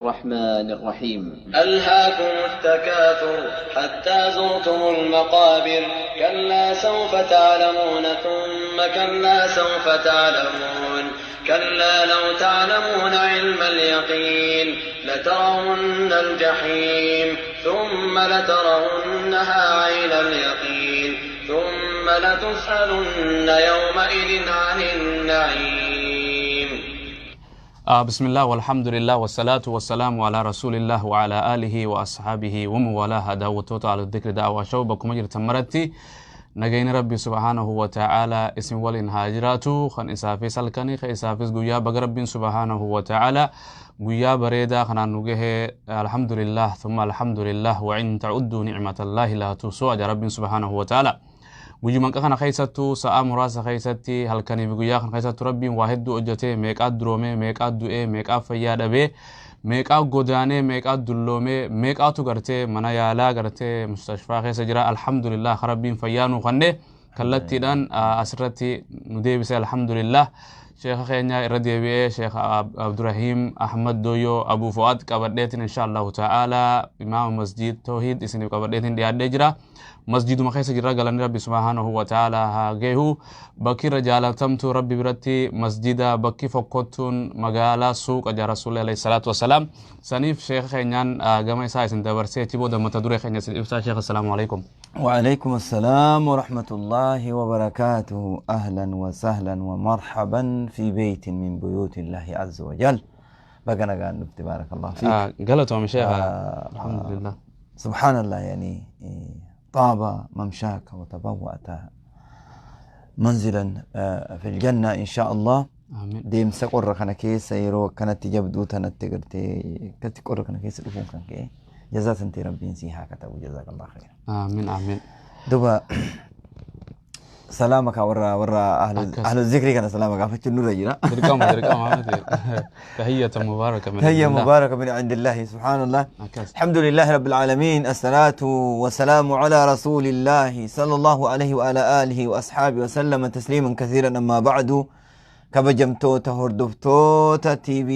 الرحمن الرحيم. ألهاكم التكاثر حتى زرتم المقابر. كلا سوف تعلمون ثم كلا سوف تعلمون. كلا لو تعلمون علم اليقين لترون الجحيم ثم لترونها عين اليقين ثم لتسألن يومئذ عن النعيم. بسم الله والحمد لله والصلاة والسلام على رسول الله وعلى آله وأصحابه ومن والاه. Daawwattoota Ahlu Dhikri Da'waa Show bakkuma jirtan maratti nagayni Rabbi subhaanahu wa ta'ala isin waliin haa jiraatu. Kan isaafis halkanii, kan isaafis guyyaa. Baga Rabbiin subhaanahu wa ta'ala guyyaa bareedaa kanaan nu gahee. Alhamdulillah thumma alhamdulillah. وإن تعدوا نعمة الله لا تحصوها ja Rabbiin subhaanahu wa ta'ala. Guyyuma kana keessattuu, sa'a muraasa keessatti, halkanii fi guyyaa kana keessattuu Rabbiin waa hedduu hojjetee. Meeqaa duroomee, meeqaa du'ee, meeqaa fayyaa dhabee, meeqaa godaanee, meeqaa dulloomee, meeqaatu gartee mana yaalaa gartee mustashfaa keessa jira. Alhamdulillah, Rabbiin fayyaa nuu kennee kallattiidhaan asirratti nu deebise. Alhamdulillah, sheeka keenya irra deebi'ee Sheekha Abdurahim Ahmad Doyyoo Abu Fu'aad qabadheetin, insha Allahu ta'ala, imaama Masjid Tawhid isiniif qabadheetin dhiyaadhee jira. Masjiduma keessa jirra. Galanni Rabbi subhaanahu wa ta'ala haa geehu. Bakki irra jaalatamtu Rabbi biratti masjida, bakki fokkottuun magaalaa suuqa jaa Rasuulli alayhi salaatu wasalaam. Saniif sheeka keenyaan gama isaa isin dabarsee, achi booda mata duree keenya isin ibsaa. Sheeka, assalaamu alaikum. وعليكم السلام ورحمة الله وبركاته. أهلا وسهلا ومرحبا في بيت من بيوت الله عز وجل. بقى قال بارك الله فيك. Galatoome sheeka. Alhamdulillah. سبحان الله، يعني طاب ممشاك وتبوأت منزلا في الجنة إن شاء الله. Amiin. Deemsa qorra kana keessa yeroo akkanatti jabduu tanatti gartee akkatti qorra kana keessa dhufuun kan ka'e jazaa santee Rabbiin sii haa katabu. جزاك الله خير. Amiin, amiin. Duba salaama kaa warra Akkas. Ahlu zikrii kana salaama gaafachuun nurra jira. Dirqama, dirqama miti. تحية مباركة من هي عند الله. مباركة من عند الله، سبحان الله. Akkas. الحمد لله رب العالمين، الصلاة والسلام على رسول الله صلى الله عليه وعلى آله وأصحابه وسلم تسليما كثيرا. أما بعد، kabajamtoota hordoftoota TV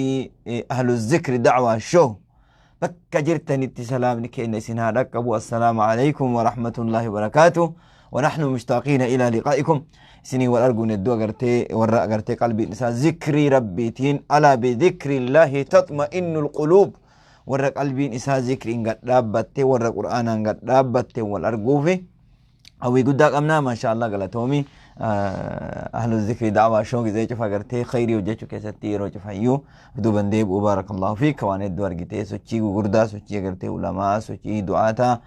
Ahlu Zikri Da'waa Show bakka jirtanitti salaamni keenya isin haa dhaqqabu. السلام عليكم ورحمة الله وبركاته. ونحن مشتاقين إلى لقائكم. Isinii wal arguun hedduu agartee warra agartee qalbiin isaa zikrii Rabbiitiin، ألا بذكر الله تطمئن القلوب، warra qalbiin isaa zikriin gad dhaabbatte, warra Qur'aanaan gad dhaabbatte wal arguufi hawwii guddaa qabnaa. Maasha Allah, galatoomi. Ahlu Zikri Da'waa Show gizee cufa agartee khayrii hojjechuu keessatti yeroo cufayyuu duuban deebi'u. بارك الله فيك. Waan hedduu argitee, sochii gugurdaa, sochii agartee ulamaa, sochii du'aataa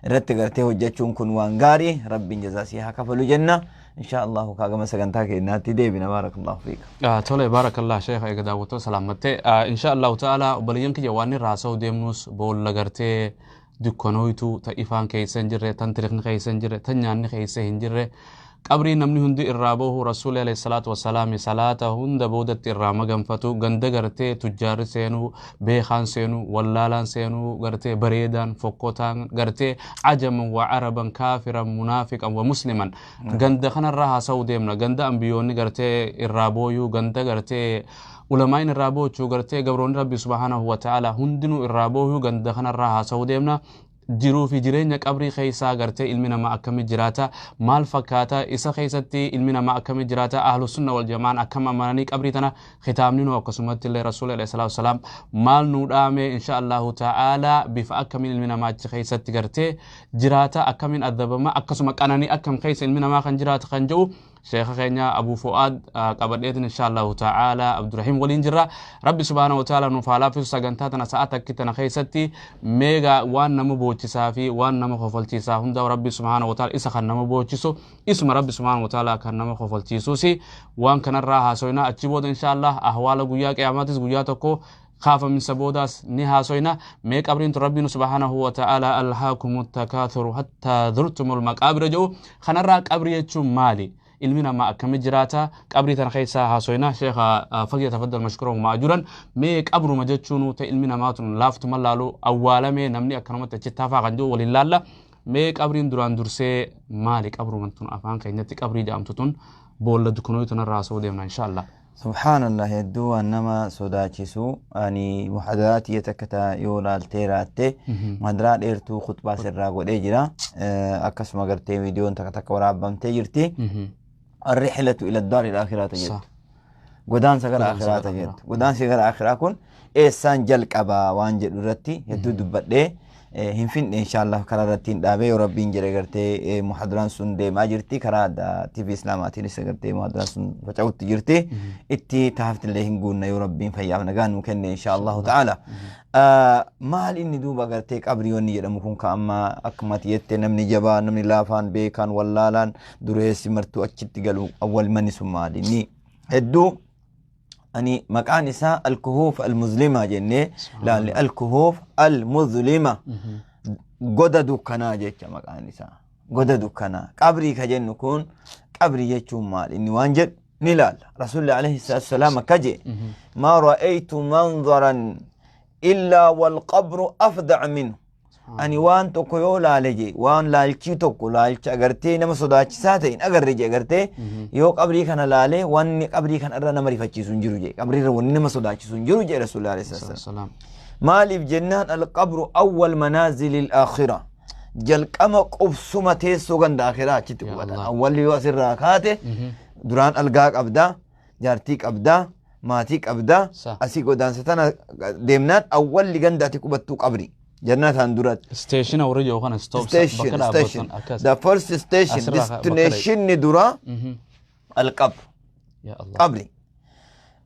irratti agartee hojjechuun kun waan gaarii. Rabbiin jazaa sii haa kafalu jenna. Insha Allahu kaagama sagantaa keenyaatti deebina. بارك الله فيك. Tole, بارك الله sheekha. Eega daawwattoota salaamattee, insha Allahu ta'ala, obboleeyyan kiyya, waan irraa haasa'uu deemnus boolla gartee dukkanooytu, ta ifaan keessa hin jirre, tan tiriqni keessa hin jirre, tan nyaanni keessa hin jirre, qabrii namni hundi irraa bahu, Rasuulli alayhi salaatu wassalaam salaata hunda boodatti irraa maganfatu, ganda gartee tujjaarri seenuu, beekaan seenuu, wallaalaan seenuu, gartee bareedaan fokkotaan, gartee عجما وعربا، كافرا منافقا ومسلما, ganda kanarraa haasa'uu deemna. Ganda ambiyoonni gartee irraa booyuu, ganda gartee ulamaa'in irraa boochuu, gartee gabroonni Rabbi subhaanahu wa ta'ala hundinuu irraa booyuu, ganda kanarraa haasa'uu deemna. Jiruu fi jireenya qabrii keessaa gartee ilmi namaa akkamii jiraata, maal fakkaata, isa keessatti ilmi namaa akkamii jiraata, Ahlu Sunna wal Jamaan akkam amananii qabrii tana, kitaabni nu akkasumatti illee Rasuula alayhi salaatu wasalaam maal nuu dhaame, insha Allahu ta'ala, bifa akkamiin ilmi namaa achi keessatti gartee jiraata, akkamiin adabama, akkasuma qananii akkam keessa ilmi namaa kan jiraata kan jedhu sheeka keenya Abu Fu'aad qabadheetin, insha Allahu ta'ala, Abdurahim waliin jirra. Rabbi subhaanahu wa ta'ala nuuf haa laaffisu. Sagantaa tana sa'a takki tana keessatti meega waan nama boochisaa fi waan nama kofalchiisaa hunda, Rabbi subhaanahu wa ta'ala isa kan nama boochisu isuma, Rabbi subhaanahu wa ta'ala kan nama kofalchiisuusi, waan kanarraa haasoyna. Achi booda insha Allah ahwaala guyyaa qiyaamaatis, guyyaa tokko kaafaminsa boodaas ni haasoyna. Mee qabriin tun Rabbiin subhaanahu wa ta'ala ألهاكم التكاثر حتى زرتم المقابر jedhu kanarraa, qabrii jechuun maali, ilmi namaa akkami jiraata, qabrii tana keessaa haasoyna. Sheekha, فليتفضل مشكورا ومأجورا. Mee qabruma jechuun ta ilmi namaa tun laaftuma laalu awwaalamee namni akkanumatti achitti hafaa kan jiru waliin laalla. Mee qabriin duraan dursee maali? Qabruman tun afaan keenyatti qabrii jedhamtu tun boolla dukkanoo tanarraa haasa'uu deemna, insha Allah. Subhaanallah, hedduu waan nama sodaachisu. Ani muhadaraa tiyya takka ta yoo laaltee raatte, muhadaraa dheertuu khutbaa sirraa godhee jira. Akkasuma gartee viidiyoon takka takka waraabamtee jirti. Arrihlatu ila daari al-akhiraata jettu. Godaansa gara Godaansa akhiraata gara jettu. Godaansi gara akhiraa kun eessaan jalqaba waan jedhu irratti hedduu dubbadhee hin finne. Inshaallah karaa irratti hin dhaabee, yoo Rabbiin jedhe gartee muhadaraan sun deemaa jirti. Karaa adda TV Islaamaatiinis gartee muhadaraan sun faca'utti jirti. Itti taaftillee hin guunna, yoo Rabbiin fayyaaf nagaa nuu kenne, inshaallahu ta'ala. Maal inni duuba gartee qabrii wanni jedhamu kun ka amma akkuma ati jette namni jabaa, namni laafaan, beekaan, wallaalaan, dureessi martuu achitti galu, awwal manni sun maali inni hedduu ani maqaan isaa alkuhuuf almuzlima jennee laalle. Alkuhuuf almuzlima, goda dukkanaa jecha maqaan isaa, goda dukkanaa qabrii ka jennu kun. Qabrii jechuun maal inni waan jedhu ni laalla. Rasuulli alayhi salaatu wasalaam akka jee: maa ra'aytu manzaran illaa walqabru afda'a minhu. Ani waan tokko yoo laale jee, waan laalchii tokko laalcha agartee nama sodaachisaa ta'e hin agarre jee. Agartee yoo qabrii kana laalee, wanni qabrii kana irra nama rifachiisu hin jiru jee, qabrii irra wanni nama sodaachisu hin jiru jee Rasuulli alayhi salaatu wasalaam. Salaam. Maaliif jennaan, alqabru awwal manaazilil aakhira, jalqama qubsuma teessoo ganda akhiraa achitti Ya qubatan. Allah. Awwalli yoo asirraa kaate, duraan algaa qabdaa, jaartii qabdaa, maatii qabdaa, asii godaansa tana deemnaan awwalli ganda ati qubattuu qabri jannataan duratti. Station warri jiru kana stop Station, bakka station. dhaabbatan akkas. The first station, Asirraa bakka destination dura alqabr. Ya Allah. Qabri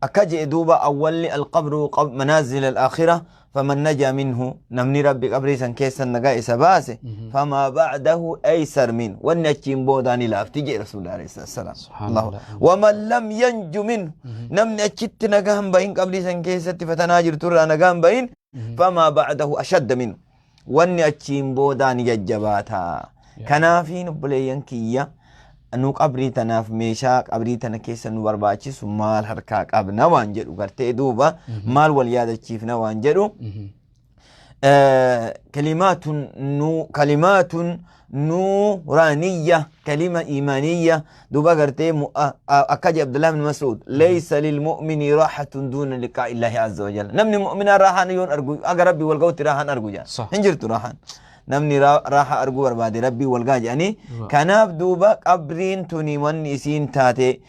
akka je'e duuba, awwalli alqabru manaazil alaakhira, faman najaa minhu, namni Rabbi qabrii san keessa nagaa isa baase, famaa ba'dahu aysar min, wanni achiin boodaa ni laafti je'e Rasuulli alayhi salaatu wassalaam. Subhaanallah. Allahu. Waman lam yanju minhu, namni achitti nagaa hin bahin, qabrii san keessatti fatanaa jirtu irraa nagaa hin bahin, famaa ba'dahu ashadda minhu, wanni achiin boodaa ni jajjabaata. Kanaafiin obboleeyyan kiyya, nu qabrii tanaaf meeshaa qabrii tana keessa nu barbaachisu maal harkaa qabna waan jedhu, gartee duuba maal wal yaadachiifna waan jedhu, kalimaatun nuuraaniyya, kalima iimaaniyya duuba gartee akka jedhe Abdullah ibn Mas'ud: laysa lilmu'mini raahatun duuna liqaa'i Illaahi azza wa jalla. Namni mu'minaa raahaan yoon argu aga Rabbii wal ga'utti raahaan argu jedha. Hin jirtu raahaan. Namni raaha arguu barbaade Rabbii wal ga'a jedhanii. Kanaaf duuba qabriin tuni wanni isiin taate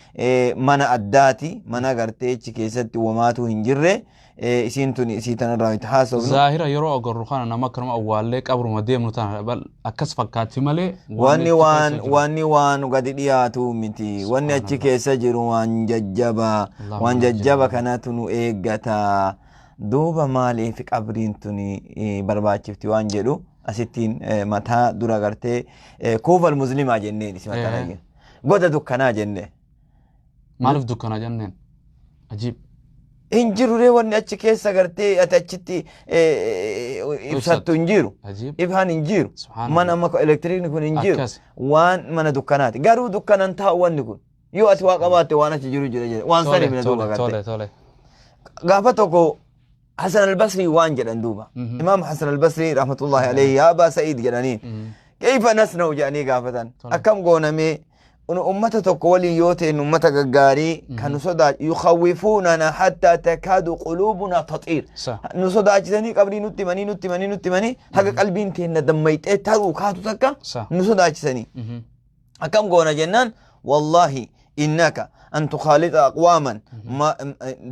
mana addaati, mana gartee achi keessatti wamaatu hin jirre. Isiin tuni isii tanarraa itti haasofnu. Zaahira yeroo agarru kana nama akkanuma awwaallee qabruma deemnu tana bal akkas fakkaatti malee wanni achi waan keessa jiru. Wanni waan gadi dhiyaatu miti. Wanni achi keessa jiru waan jajjaba, Allahumma waan jajjaba najjina. Kanatu nu eeggata. Duuba maaliif qabriin tuni barbaachifti waan jedhu asittiin mataa dura gartee kuufal muslimaa jenneen isi mataa goda dukkanaa jenne. Maaliif dukkana jenneen? Ajiib. Hin jiru ree, wanni achi keessa gartee ati achitti ibsattu hin jiru. Ajiib. Ifaan hin jiru. Subhaanallah. Mana amma elektirikni kun hin jiru. Akkas. Waan mana dukkanaati. Garuu dukkanan taa'u wanni kun. Yoo ati waa qabaatte waan achi jiru jira jedhe. Waan sani Tole bina duuba tole gartee. tole tole. Gaafa tokko Hasan al-Basri waan jedhan duuba. Imaam Hasan al-Basri rahmatullahi alayhi, yaa Abaa Sa'iid jedhaniin. Kayfa nasna'u jedhanii gaafatan. Akkam goonamee nu ummata tokko waliin yoo ta'e, ummata gaggaarii kan nu sodaa, yukhawwifuunana hattaa takaadu quluubuna taxiir. Nu sodaachisanii, qabrii nutti himanii, nutti himanii, nutti himanii, haga qalbiin teenna dammayxee taruu kaatu takka nu sodaachisanii. Akkam goona jennaan, wallaahi innaka an tukhaalixa aqwaaman,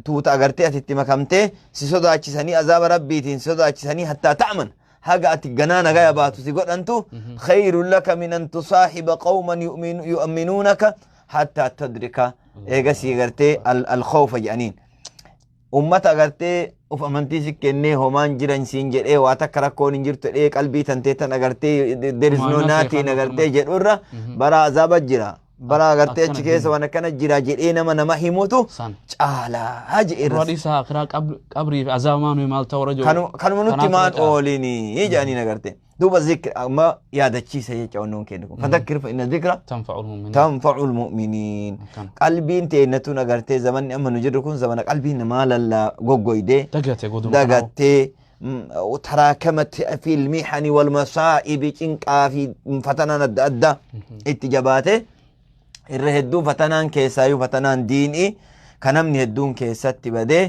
tuuta agartee ati itti makamtee si sodaachisanii, azaaba Rabbiitiin si sodaachisanii, hattaa ta'man, haga ati ganaa nagaya baatu si godhantu, khayrun laka min an tusaahiba qawman yu'minuunaka hattaa tadrika eegasii gartee alkhawfa jedhaniin. Ummata agartee of amantii si kennee, homaan jiran siin jedhee, waa takka rakkoon hin jirtu jedhee, qalbii tantee tan agartee there is no Maanaa nothing seefaan agartee jedhu irra, bara azaaba jira, bara agartee achi akkana keessa waan akkana jira jedhee nama himutu San. caalaa jedhee. Irra dhiisaa akiraa qabrii fi azaabamaa nuyi maal ta'u irra jiru. Kanuma nutti Kanaatu maan irra caala. oolinii jedhaniin agartee duuba zikr amma yaadachiisa jecha wannoon kennu kun, fadakkir fa inna zikra tanfa'ul mu'miniin. Tanfa'ul mu'miniin. Akkana. Qalbiin teennatuun agartee zamanni amma nu jirru kun zamana qalbiin namaa lallaa goggoydee dagate goduma. Dagattee taraakamat fi ilmihani wal masaa'ibi, cinqaa fi fatanaan adda addaa itti jabaate. Irra hedduu fatanaan keessaayyuu fatanaan diinii. Ka namni hedduun keessatti badee,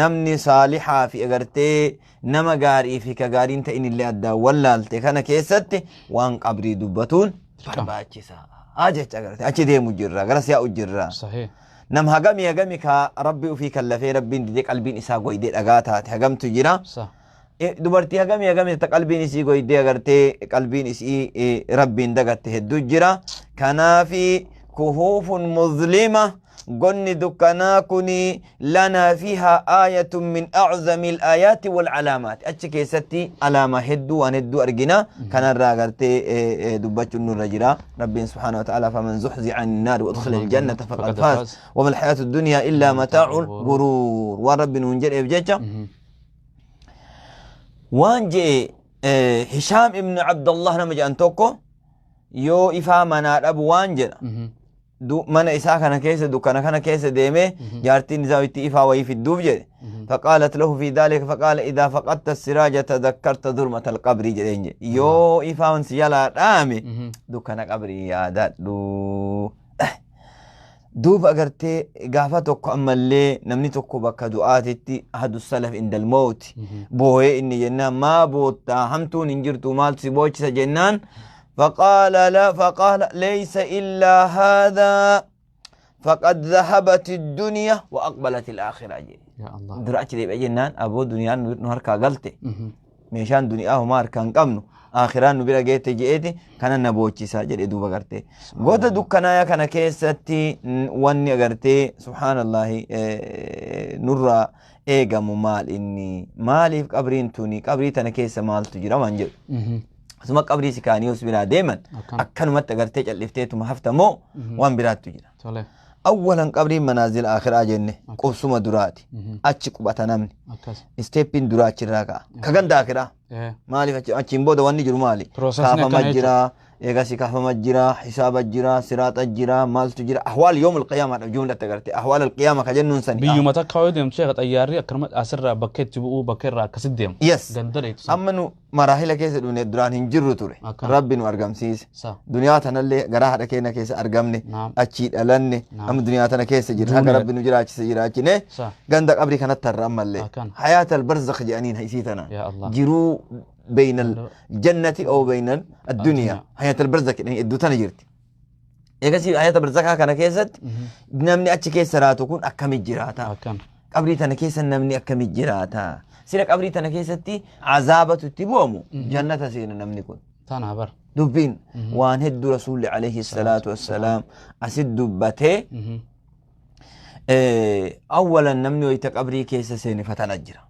namni saalixaa fi agartee nama gaarii fi ka gaariin ta'in illee addaan wallaalte kana keessatti waan qabrii dubbatuun barbaachisaa jecha agartee achi deemu jirra, garas yaa'u jirra. Sahih. Nam hagamii hagami ka Rabbi ufii kallafee Rabbiin didee qalbiin isaa goydee dhagaa taate hagamtu jira. Sah. Dubartii hagamii hagamii ta qalbiin isii goydee agartee qalbiin isii Rabbiin dagatte hedduu jira. Kanaafi kuhuufun muzlima, gonni dukkanaa kuni, lanaa fiihaa aayatun min a'zami al-aayaati wal alaamaati. Achi keessatti alaamaa hedduu, waan hedduu argina. Kanarraa agartee dubbachuun nurra jira. Rabbiin subhaanahu wa ta'ala faman zuhzi'a anin naari wa udkhila al-jannata faqad faaz. Wama al-hayaatu ad-dunyaa illaa mataa'ul guruur. Waan Rabbi nuun jedheef jecha waan je'e, Hishaam ibn Abdallah nama jedhan tokko yoo ifaa manaa dhabu waan jedha. Mana isaa kana keessa, dukkana kana keessa deemee jaartiin isaa itti ifaa wayii fidduuf jedhe. Faqaalat lahu fi dhaalika, faqaala idhaa faqadta siraaja tadhakkarta dhulmata alqabrii jedheen jedhe. Yoo ifaan si jalaa dhaame dukkana qabrii yaadadhu. Duuba agartee gaafa tokko ammallee namni tokko bakka du'aatitti, ahadu salaf indal mawti, booyee inni jennaan, maa boottaa, hamtuun hin jirtu, maaltu si boochisa jennaan, فقال لا، فقال ليس إلا هذا، فقد ذهبت الدنيا وأقبلت الآخرة jedhe. Ya Allah. Dura achi deebi'e jennaan, aboo, duniyaan nu harkaa galte, meeshaan duniyaa homaa harkaa hin qabnu, aakhiraan nu bira geette je'eeti kana na boochisa jedhe. Duuba gartee goda dukkanaaya kana keessatti wanni agartee subhaanallahi nurraa eegamu maal inni? Maaliif qabriin tuni, qabrii tana keessa maaltu jira waan jedhu. Asuma qabrii si kaanii os biraa deeman akkanumatti agartee callifteetuma hafta moo waan biraattu jira? Tole. Awwalan qabriin manaazila akhiraa jenne, qubsuma duraati. Achi qubata namni. Akkas. Steppiin duraa achirraa ka'a. Ka ganda akiraa. Maaliif achiin booda wanni jiru maali? Processni Kaafama akkana. jira, eegasi kaafama jira, hisaaba jira, siraaxa jira, maaltu jira? Ahwaal yoom alqiyaamaadha jumlatti agarte. Ahwaal alqiyaama ka jennuun sani. Biyyuma takka yoo deemtu, sheekha, xayyaarri akkanuma asirraa bakka itti bu'uu bakka irraa akkasitti deema. Yes. Ganda dheetu sana. Amma nu maraahila keessa dhufne, duraan hin jirru ture. Akkana. Rabbi nu argamsiise. Sa. Duniyaa tanallee garaa haadha keenya keessa argamne. Naam. Achii dhalanne. Naam. Amma duniyaa tana keessa jirra. Haga Duune. Rabbi nu jiraachise jiraachine. Sa. Ganda qabrii kanatti har'a ammallee. Akkana. Hayaata albarzakh jedhaniin isii tana. Ya Allah. Jiruu bayna aljannati oo bayna addunyaa. Hayaata albarzakh jedhanii iddoo tana jirti. Eegasii hayaata barzakhaa kana keessatti namni achi keessa raatu kun akkamit jiraata? Akkana. Qabrii tana keessa namni akkamit jiraata? Sila qabrii tana keessatti azaabatu itti bu'amu, jannata seena namni kun? Tana bar. Dubbiin waan hedduu Rasuulli alayhi salaatu wassalaam asit dubbatee. Awwalan namni wayita qabrii keessa seene fatana jira.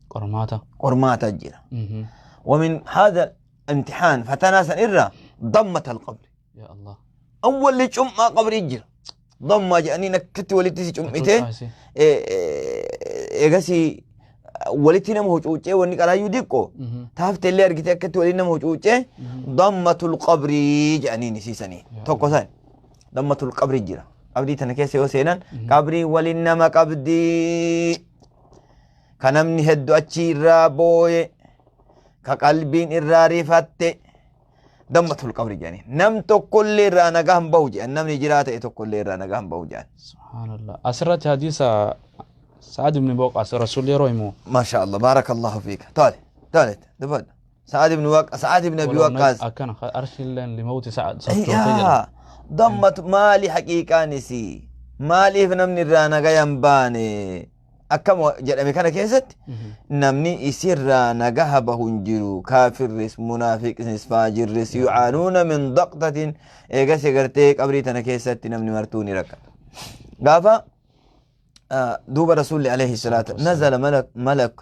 Qormaata. Qormaata jira. ومن هذا الامتحان فتنا سن إرى ضمة القبر. Ya Allah. أول cummaa qabrii jira. Dammaa jedhanii nakkatti walitti si cum'ite. Hacuucaasi. Eegasii walitti nama hucuuccee, wanni qaraayyuu diqqo taafte illee argite akkatti waliin nama hucuuccee, dammatul qabrii jedhanii isiisanii tokko san dammatul qabrii jira. Qabrii tana keessa yoo seenan qabrii waliin nama qabdii, ka namni heddu achi irraa booye, ka qalbiin irraa rifatte, dammatul qabri jedhanii. Nam tokkollee irraa nagaa hin bahu jedhan, namni jiraa ta'e tokkollee irraa nagaa hin bahu jedhan. Subhaanallah. Asirratti hadiisa Sa'ad ibn Waqqas Rasuulli yeroo himu. ما شاء الله، بارك الله فيك. طالع طالع دفن سعد بن سعد بن ابي وقاص. Akkana arshilleen limawti Sa'ad sochootee jedha. يا ضمت maali haqiiqaan isii? Maaliif namni irraa nagaya hin baane? Akkam jedhame kana keessatti namni isirraa nagaha bahu hin jiru. Kaafirris, munaafiqnis, faajirris yucaanuuna min daqtatin. Eegas gartee qabrii tana keessatti namni martuu ni rakkata. Gaafa دوب رسول عليه الصلاة نزل ملك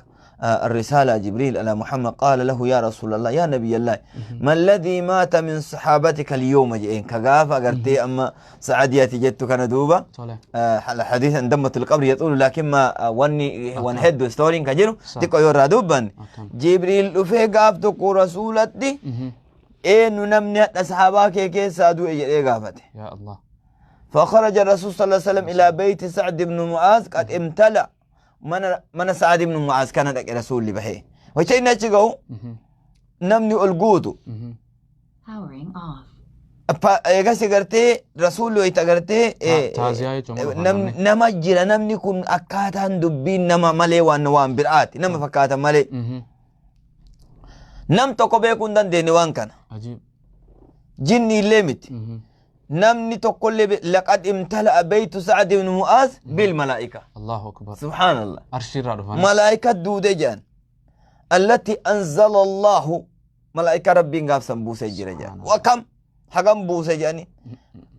الرسالة جبريل على محمد، قال له: يا رسول الله، يا نبي الله، ما الذي مات من صحابتك اليوم؟ جئين كغافة قرتي أما سعدياتي جدت كان دوبا. Tole. حديث ضمة القبر يطول، لكن ما وني ون هيد ستورين كجرو تكو يورا دوبا. Akkana. جبريل dhufee gaaf tokko rasuulatti, eenyu namni hadha sahaabaa kee keessaa du'e jedhee gaafate. Ya Allah. فخرج الرسول صلى الله عليه وسلم إلى بيت سعد بن معاذ قد امتلأ. من سعد بن معاذ كان دك رسول بهي وشيء نشجو نمني الجودو. Powering off. Eegas gartee rasuulli wayita gartee Taaziyaa jechuun maal namni afaan nama jira, namni kun akkaataan dubbiin nama malee waan biraati nama fakkaatan malee nam tokko beekuu hin dandeenye waan kana. Ajiib. Jinni illee miti. Namni tokkollee laqad imtala'a baytu Sa'd ibn Mu'aaz bil malaa'ika. Allahu akbar. Subhaanallah. Arshiirraa dhufan. Malaa'ika duude jedhan. Allati anzala Allahu malaa'ika rabbiin gaafsan buusee jira jedhan. Wakam hagam buuse jedhani,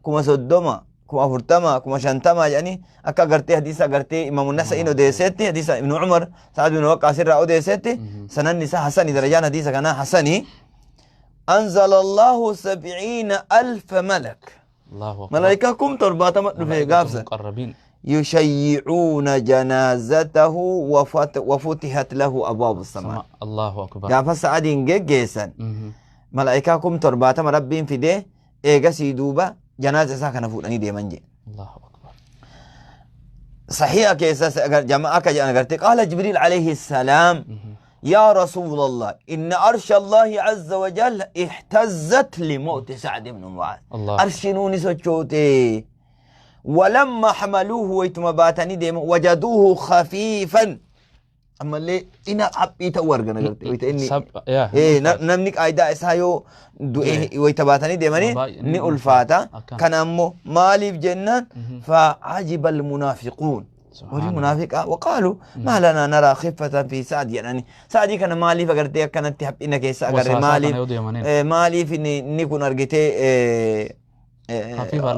30,000, 40,000, 50,000 jedhani, akka agartee hadiisa agartee imaamu Nasa'iin odeessetti, hadiisa Ibnu Umar Sa'ad ibn Waqqaas irraa odeessetti, sananni isaa hasani, darajaan hadiisa kanaa hasani. Anzala Allahu 70,000 malak. Allahu akbar. Malaa'ikaa 70,000 dhufe gaafsan. Muqarrabiin. Yushayyicuuna janaazatahu wafutihat lahu abwaabu samaa. Sama. Allahu akbar. Gaafa Sa'adiin geggeessan malaa'ikaa 70,000 rabbiin fidee, eegasii duuba janaaza isaa kana fuudhanii deeman jedhe. Allahu akbar. Sahiha keessa jama'a akka jedhan agartee, qaala Jibriil alayhi salaam, yaa rasuula Allah, inna arsha Allahi azza wa jalla ihtazzat limawti Sa'd ibn Mu'aaz. Allah. Arshinuu ni sochoote. Walamma hamaluuhu, waytuma baatanii deeman, wajaduuhu khafiifan, ammallee ina haphii ta'uu argan agarte wayta inni Yaa. Namni qaayidaa isaa yoo du'e wayta baatanii deemanii Baay'ee ni ulfaata. Akkana. Kana ammoo maaliif jennaan, fa'ajiba almunaafiquun, warri Subhaanallah. munaafiqaa, waqaalu maa lanaa naraa khiffatan fi Sa'ad jedhani, Sa'adii kana maaliif agartee akkanatti haphina keessa agarre? Wasaasaa Maaliif kana yoo deemaniin. Maaliif inni kun argitee Khafiifa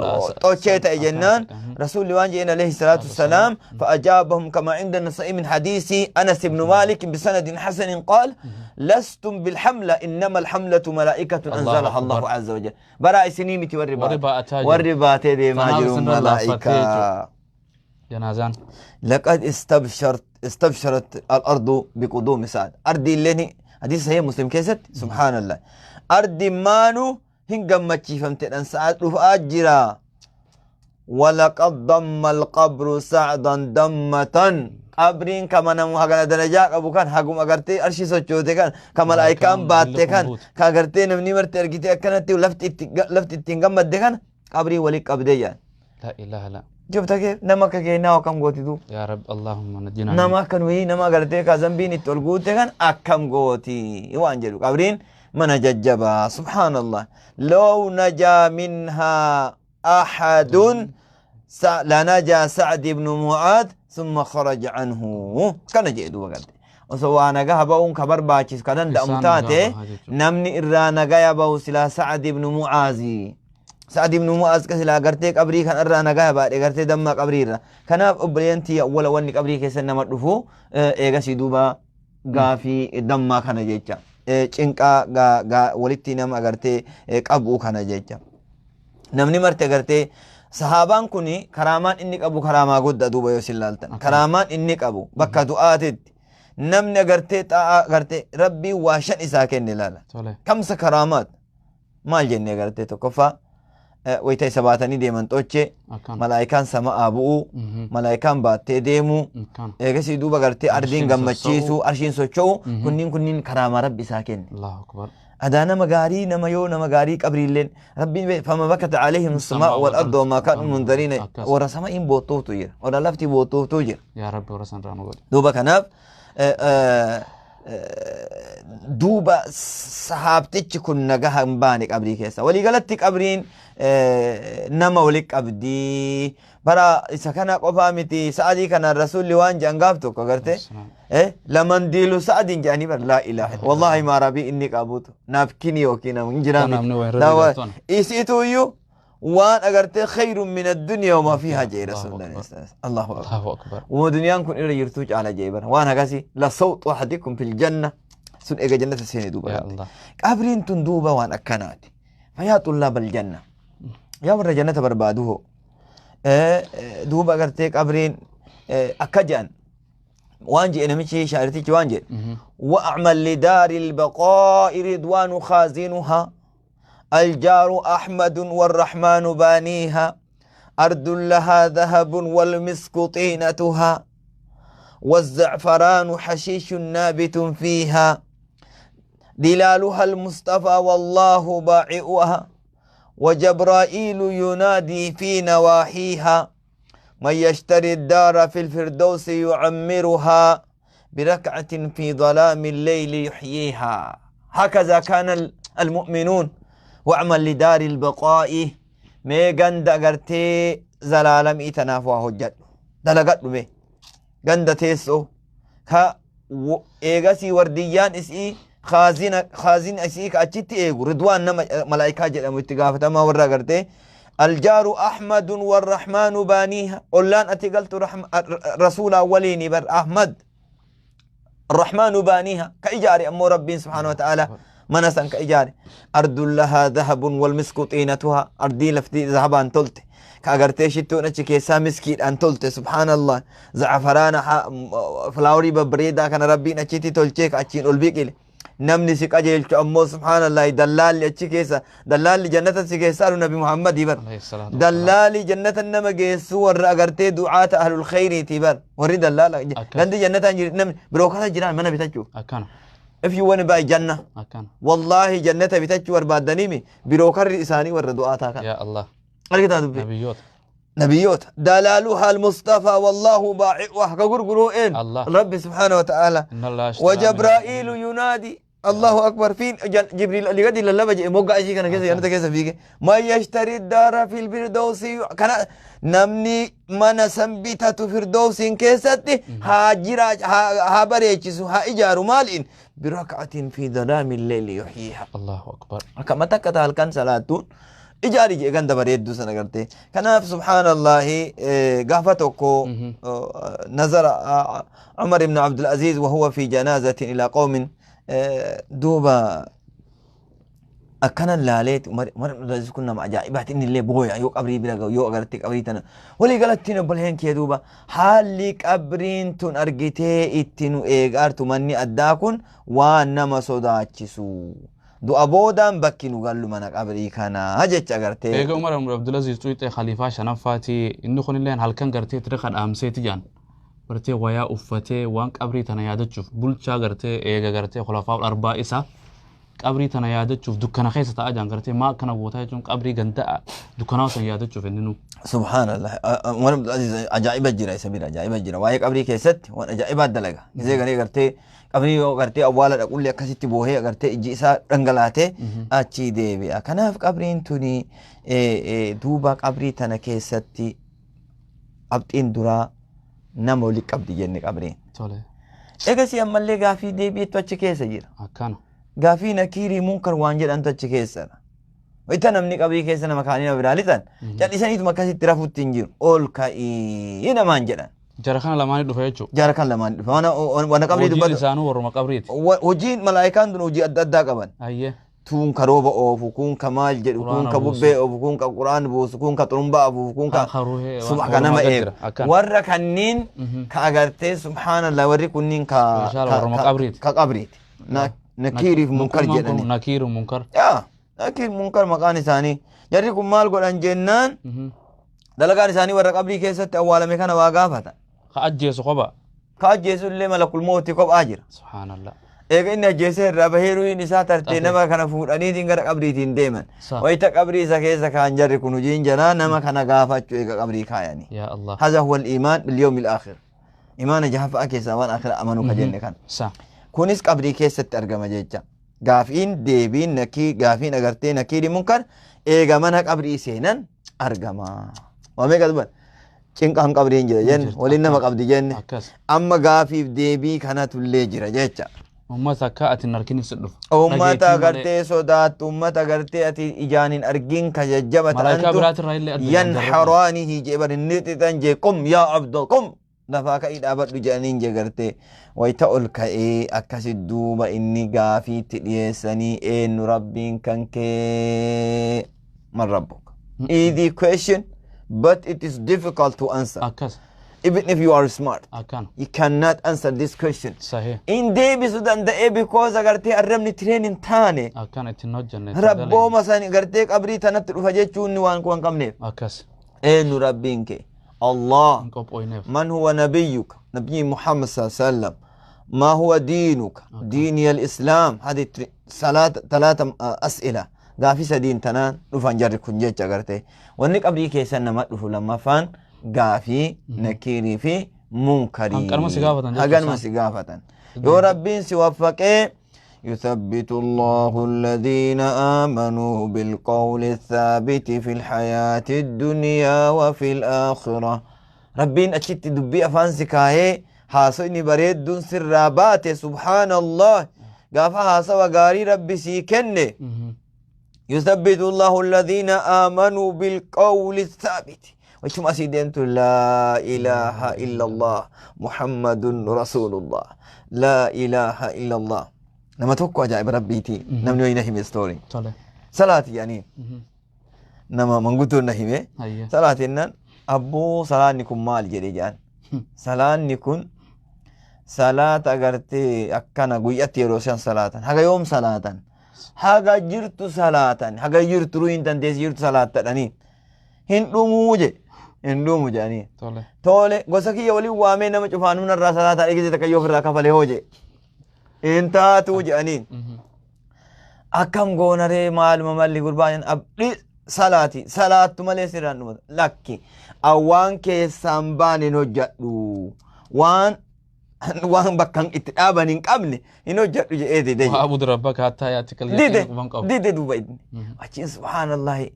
xochee ta'e jennaan, rasuulli waan jedheen alayhi salaatu wassalaam, فأجابهم كما عند النسائي من حديث أنس بن مالك بسند حسن، قال: لستم بالحملة، إنما الحملة ملائكة الله أنزلها الله أكبر. عز وجل. برا سنيمتي warri والربا baa'ataa jiru. والربا تدي ما Kanaaf جروا isin irra ملائكة. laaffattee Janaazaan. لقد استبشرت الأرض بقدوم سعد. أرضي اللي حديث صحيح مسلم كيست، سبحان الله، أرضي مانو هن قمتشي أن سعد رفع جرا. ولقد ضم القبر سعدا ضمة، qabriin kama namu hagana darajaa qabu kan hagum agartee arshii sochoote kan ka malaayikaan baatte kan ka agartee namni marte argite akkanatti lafti ittiin gammadde kan qabrii walitti qabdee jedhan. La ilaha illa. Jobta kee nama akka keenyaa akkam gootitu? Yaa Rabbi, Allahumma najjinaa. Nama akka nuyi nama agartee ka zambiin itti ol guute kan akkam gooti waan jedhu. Qabriin mana jajjabaa, subhaanallah. Law najaa minhaa ahadun lanajaa Sa'd ibnu Mu'aad thumma kharaja anhu, kana jedhe duuba garte osoo waa nagaha ba'uun ka barbaachisu ka danda'amu Isaan taate nagaa bahaa jechuudha. Namni irraa nagaya bahu silaa Sa'd ibnu Mu'aazi. Sa'ad ibnu Mu'aaz ka silaa gartee qabrii kan irraa nagaya baadhe gartee damma qabrii irra. Kanaaf obboleeyyan tiyya, awwala wanni qabrii keessa nama dhufu eegasii duuba gaafii dammaa kana jecha. Cinqaa walitti nama agartee qabu kana jecha. Namni marte agartee sahaabaan kun karaamaan inni qabu karaamaa guddaa duuba yoo isin laaltan. Karaamaan inni qabu bakka du'aatitti namni agartee xaa'aa agartee rabbiin waa shan isaa kenne ilaala. Tole. Kamsa karaamaat maal jennee agartee, tokkoffaa wayita isa baatanii deeman xochee, malaayikaan sama'aa bu'uu, malaayikaan baattee deemuu, eegasii duuba gartee ardiin Arshiin gammachiisuu, socho'uu. Arshiin socho'u, kunniin karaamaa rabbi isaa kenne. Allahu akbar. Adaa nama gaarii, nama yoo nama gaarii qabriilleen rabbiin fama bakata alayhim samaa'u wal ardu wamaa kaanu munzariina. Warra sama'iin boottuutu jira, warra lafti boottuutu jira. Yaa Rabbi, warra san irraa nu godhi. Duuba kanaaf duuba sahaabtichi kun nagaha hin baane qabrii keessa. Waliigalatti qabriin nama wali qabdii. Bara isa kana qofaa miti, Sa'adii kana rasuulli waan jedhan gaaf tokko agarte laman diilu Sa'adiin jedhanii bar, laa ilaaha, wallahi maa rabii inni qabutu naafkini yookiin hin jiraa Namni miti. waa irra jiraatu. Isiitu iyyuu waan agartee khayrun min addunyaa wamaa fiihaa jee Allahu rasuulli. akbar. Allahu akbar. Allahu akbar. Uma duniyaan kun irra jirtuu caala jee bara waan akkasii la sawxu ahadikum fil janna sun eega jannata seene duuba Yaa garte. Allah. Qabriin tun duuba waan akkanaati. Fayaa xullaaba aljanna, yaa warra jannata barbaadu hoo, duuba agartee qabriin akka jedhan waan jedhe namichi shaa'irtichi waan jedhe: وأعمل لدار البقاء رضوان خازنها، الجار أحمد والرحمن بانيها، أرض لها ذهب والمسك طينتها، والزعفران حشيش نابت فيها، دلالها المصطفى والله باعئها، وجبرائيل ينادي في نواحيها من يشتري الدار في الفردوس يعمرها بركعة في ظلام الليل يحييها. هكذا كان المؤمنون. واعمل لدار البقاء. Mee ganda agartee zalaalamii tanaaf waa hojjadhu, dalagadhu. Mee ganda teessoo ka eegasii wardiyyaan isii, khaazina khaazina isii ka achitti eegu Ridwaan nama malaa'ikaa jedhamu, itti gaafatamaa warra agartee. الجار أحمد والرحمن بانيها. Ollaan ati galtu rasuulaa waliini bar Ahmad الرحمن بانيها. Ka ijaare ammoo Rabbiin سبحانه وتعالى mana san ka ijaare. أرض لها ذهب والمسك طينتها. Ardii lafti zahabaan tolte, ka agartee shittoon achi keessaa miskiidhaan tolte. سبحان الله, zacfaraana, flowerii babbareedaa kana Rabbiin achitti tolchee ka achiin ol biqile. Namni si qajeelchu ammoo, سبحان الله, dallaalli achi keessa, dallaalli jannata si keessaa Nabi Muhammadii bar. عليه الصلاة والسلام. Dallaalli jannata nama geessu warra agartee du'aata ahlul khayriiti bar. Warri dallaala gandi jannataan jiru, namni broker jiraan mana bitachuuf. If you want to buy jannah, wallahi, jannata bitachuu barbaaddaniimi, brokerri isaanii warra du'aataa kana. يا الله. Argitaa dubbii? Nabiyyoota. Nabiyyoota. دلالها المصطفى والله بائعها. Ka gurguruu een? Allah. Rabbi سبحانه وتعالى. إن الله اشترى من وجبرائيل ينادي. الله أكبر. فين جبريل اللي قد للبا جي موقع شيء كان كذا جنة كذا فيك. من يشتري الدار في الفردوس كان namni mana san bitatu firdoosin keessatti haa jira, haa bareechisu, haa ijaaru. Maaliin? بركعة في ظلام الليل يحييها. الله أكبر. Akkama takka ta halkan salaattuun ijaari jee ganda bareedduu sana gartee. Kanaaf, سبحان الله, gaafa tokko نظر عمر بن عبد العزيز وهو في جنازة إلى قوم. Duuba akkana laaleet Umar ibn Abdul Aziz kun nama ajaa'ibaati. Inni illee booya yoo qabrii bira ga'u, yoo agartee qabrii tana walii galattiin. Obboleen kee, duuba haalli qabriin tun argitee itti nu eegaartu, manni addaa kun waan nama sodaachisu. Du'a boodaan bakki nu gallu mana qabrii kanaa jecha agartee. Eega Umar ibn Abdulaziz xuuxee khaliifaa shanaffaati. Inni kunilleen halkan gartee tiriqa dhaamseeti jaan gartee wayaa uffatee waan qabrii tana yaadachuuf, bulchaa gartee eega gartee khulafaa arbaa isa qabrii tana yaadachuuf dukkana keessa ta'a jaan. Gartee maa akkana gootaa jechuun qabrii ganda dukkanaa san yaadachuuf inni nu. سبحان الله, Umar ibn Abdulaziz ajaa'iba jira isa bira, ajaa'iba jira. Waa'ee qabrii keessatti waan ajaa'ibaa dalaga. Gisee garee gartee qabrii yoo gartee awwaala dhaqullee akkasitti boohee agartee ijji isaa dhangalaatee achii deebi'a. Kanaaf qabriin tuni duuba qabrii tana keessatti qabxiin duraa nama wali qabdi jenne qabriin. Tole. Egasii ammallee gaafii deebi'eetu achi keessa jira. Akkana. Gaafii nakiirii munkar waan jedhantu achi keessadha. Wayita namni qabrii keessa nama kaanii nama biraa lixan, callisaniituma akkasitti rafuutti hin jiru. Ol ka'ii namaan jedhan. Jara kana lamaanii dhufe jechuudha. Jara kan lamaan dhufe. Wana qabrii Hojiin dubbatu. isaanuu warruma qabriiti. Hojiin malaayikaan tun hojii adda addaa qaban. Tuun ka rooba oofu, kun ka maal jedhu, kun Quraana ka buusu. bubbee oofu, kun ka quraan buusu, kun ka xurumbaa afuufu, kun ka Ka ruhee subha ka nama walumaa eegu. jira. Akkana. Warra kanniin ka agartee, سبحان الله, warri kunniin ka Mashallah, warruma qabriiti. Ka qabriiti. Nakiiriif munkar Munkar jedhani. Nakiiru munkar. Yaa, nakiir munkar maqaan isaanii. Jarri kun maal godhan jennaan, dalagaan isaanii warra qabrii keessatti awwaalame kana waa gaafata. Ka ajjeesu kopha. Ka ajjeesu illee malakul mootii kophaa jira. سبحان الله. Eega inni ajjeesee irraa bahee ruhiin isaa tartee Xafee. nama kana fuudhaniitiin gara qabriitiin deeman. Wayita qabrii isa keessa kaan, jarri kun hojiin jaraa nama kana gaafachuu eega qabrii kaayanii. يا الله. هذا هو الإيمان باليوم الآخر. Imaana jahaffaa keessaa waan akhira amanuu ka jenne kana. Kunis qabrii keessatti argama jecha. Gaafiin deebiin nakii gaafiin agartee nakiiri munkar eega mana qabrii seenan argama. Waa meeqa dubban? Cinqaan qabriin jira jenne, Jirti. waliin nama qabdi jenne. Amma gaafiif deebii kanatullee jira jecha. Uummata akka ati hin argin si dhufa. Uummata Dhageettii malee. agartee sodaattu, uummata agartee ati ijaan hin argin ka jajjaba Malaayikaa ta'antu biraatirraa illee adda. ينحرانه jee bar inni xixan jee. قم يا عبد قم, lafaa ka'ii dhaabadhu jedhaniin jee. Gartee wayita ol ka'ee akkasi duuba inni gaafiitti dhiyeessanii, eenyu Rabbiin kan kee? من ربك. Easy question, but it is difficult to answer. Even if you are smart, you cannot answer this question. In deebisu danda'ee, because agartee arrabni train hin taane. Akkana ittiin hojjenne. Rabbooma san gartee qabrii tanatti dhufa jechuun waan kun hin qabneef. Eenyu Rabbiin kee? Allah. Hin qophooyneef. من هو نبيك؟ نبي محمد صلى الله عليه وسلم. ما هو دينك؟ ديني الإسلام. هذه ثلاثة أسئلة. Gaafii sadiin tanaan dhufan jarri kun jecha garte. Wanni qabrii keessan nama dhufu lammaffaan gaafii nakiirii fi munkarii. Hanqanuma si gaafatan jechuudha Haganuma isaan. si gaafatan. Yoo Rabbiin si waffaqee يثبت الله الذين آمنوا بالقول الثابت في الحياة الدنيا وفي الآخرة. ربين أشت دبي أفان سكاهي حاسو بريد دون سر بات، سبحان الله، قافا حاسو وقاري ربي سيكن. يثبت الله الذين آمنوا بالقول الثابت وشم أسيدنت لا إله إلا الله محمد رسول الله لا إله إلا الله. Nama tokko ajaa'iba rabbiiti, namni wayii na hime story. Salaati jedhanii nama manguddoon na hime. Salaati jennaan, abboo salaanni kun maal jedhe jedhan. Salaanni kun salaata agartee akkana guyyatti yeroo shan salaatan. Haga yoom salaatan? Haga jirtu salaatan, haga jirtu ruhiin dandeessi jirtu salaattadhanii hin dhumuu jedhe, hin dhumu jedhanii. Tole, gosa kiyya waliin waamee nama cufaan hunarraa salaataa eegise takka yoo ofirraa kafalee hoo jedhe. Hin taatuu jedhaniin. Akkam goonaree, maaluma malli gurbaan abdii salaati salaattu malee sirraan dhumata. Lakki, awwaan keessaan baan hin hojjadhu, waan bakka itti dhaaban hin qabne hin hojjadhu jedhee dide. Wa'bud rabbaka hattaa ya'tikal dide yaqiin quban qabu. Dide duuba inni. Achiin subhaanallahi,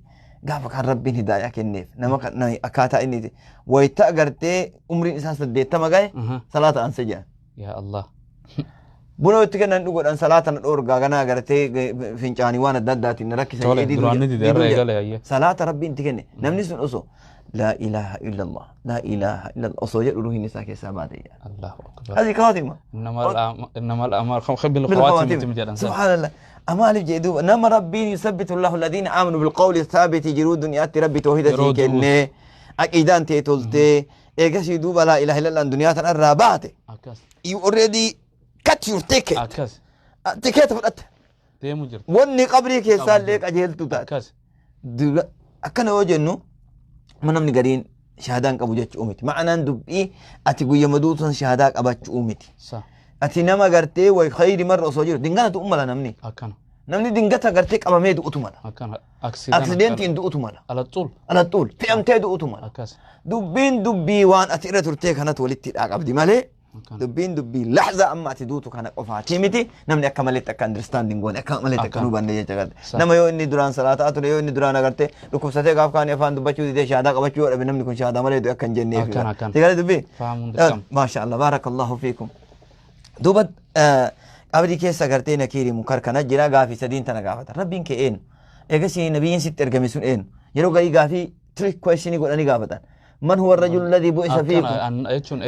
gaafa kan Rabbiin hidaayaa kenneef nama kan akkaataa inni itti wayita agartee umriin isaa 80 gahe salaata anse jedhan. Yaa Allah. Buna itti kennan dhugodhan, salaata na dhoorgaa ganaa agartee fincaanii waan adda addaatiin na rakkisan Tole, jedhee diduu duraan ni jedha. dide, irra Diduu jedha. eegale hayyee. Salaata Rabbiin itti kenne, namni sun osoo laa ilaaha illallah laa ilaaha illallah osoo jedhu ruhiin isaa keessaa baate jedha. Allahu akbar. Asii kaatima. Innamal a'maal bil khawaatim jedhan sana. Subhaanallah. Amaaliif jedhe duuba nama Rabbiin yusabbitu Allahu alladhiina aamanu bilqawli thaabiti jiruu duniyaatti Rabbi toohida Yeroo sii kennee aqiidaan tee toltee eegasii duuba laa ilaaha illallah duniyaa tanarraa baate. You already cut your ticket. Tikeeta fudhatte. Deemu jirta. Wanni qabrii keessaa illee qajeeltu taate. Akkana yoo jennu amma namni gariin shahaadaa hin qabu jechuu miti. Ma'anaan dubbii ati guyya duutu san shahaadaa qabachuu miti. Ati nama gartee way khayri marra osoo jiru dingana du'u mala namni. Namni dingata gartee qabamee du'utu mala. Aksidentiin du'utu mala. Alaxuul. Alaxuul fe'amtee du'utu mala. Dubbiin dubbii waan ati irra turtee kanatu walitti hidhaa qabdi malee dubbiin dubbii lahza amma ati duutu kana qofaati miti. Namni akka maletti akka understanding goone, akka maletti akka hubanne jecha garte. Nama yoo inni duraan salaataa ture, yoo inni duraan agarte dhukkubsatee gaaf kaanii afaan dubbachuu didee shahaadaa qabachuu yoo dhabe, namni kun shahaadaa malee du'e akka hin jenneef. Akkana. Si galee dubbii? Fahamuun dirqama. Maasha Allah, baarakallahu fiikum. Duuba qabrii keessa gartee nakiirii munkar kana jira, gaafii sadiin tana gaafata. Rabbiin kee eenyu? Eegasii nabiyyiin sitti ergame sun eenyu? Yeroo garii gaafii trick question godhanii gaafatan. Man huwa rajulu alladhi bu'isa fiikum? Jechuun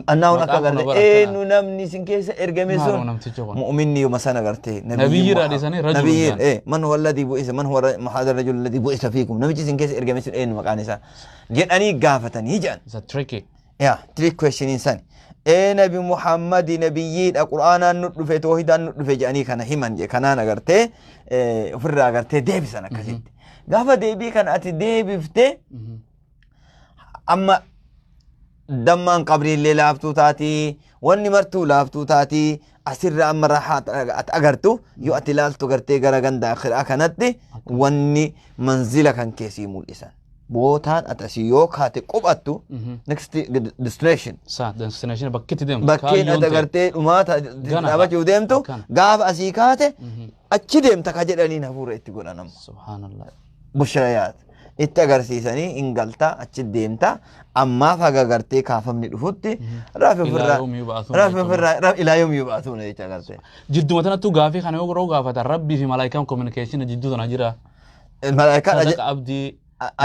Annaahun akka maqaan kun garte bara akkana. Eenyu namni isin keessa ergame Maaloo sun? Namtichi kun. Mu'minni yooma sana garte Nabiyyi irraa dhiisanii rajulun nabiyyi jedhan. Man huwa alladhi bu'isa, man huwa hadha rajulu alladhi bu'isa fiikum, namichi isin keessa ergame sun eenyu maqaan isaa jedhanii gaafatanii jedhan. It's a tricky. Yaa trick question san. Ee, Nabi Muhammadi nabiyyiidha, Qur'aanaan nu dhufe, toohidaan nu dhufe jedhanii kana himan je kanaan agartee ofirraa agartee deebisan akkasitti. Gaafa deebii kana ati deebifte amma dammaan qabriillee laaftuu taati, wanni martuu laaftuu taati. Asirra amma rahaa ati agartu yoo ati ilaaltu gartee gara ganda akhiraa kanatti wanni manzila kan keessii mul'isan. Bootaan ati asii yoo kaate quphattu next destination. Sa destination bakki itti deemtu. Bakkeen Kaayyoon ati ta'e. agartee dhumaata Gana. dhaabachuuf deemtu gaafa asii kaate achi deemta ka jedhaniin hafuura itti godhan amma. Subhaanallah. Bushrayaat itti agarsiisanii hin galta, achi deemta, ammaaf haga gartee kaafamni dhufutti rafi Ilaa ofirraa yawmi yub'athuuna rafi jechuudha. Ofirraa ilaa yawmi yub'athuuna jecha agartee. Jidduma tanattuu gaafii kana yoo yeroo gaafatan Rabbii fi malaayikaan communication jidduu tana jira. Malaayikaan Sadaqa abdii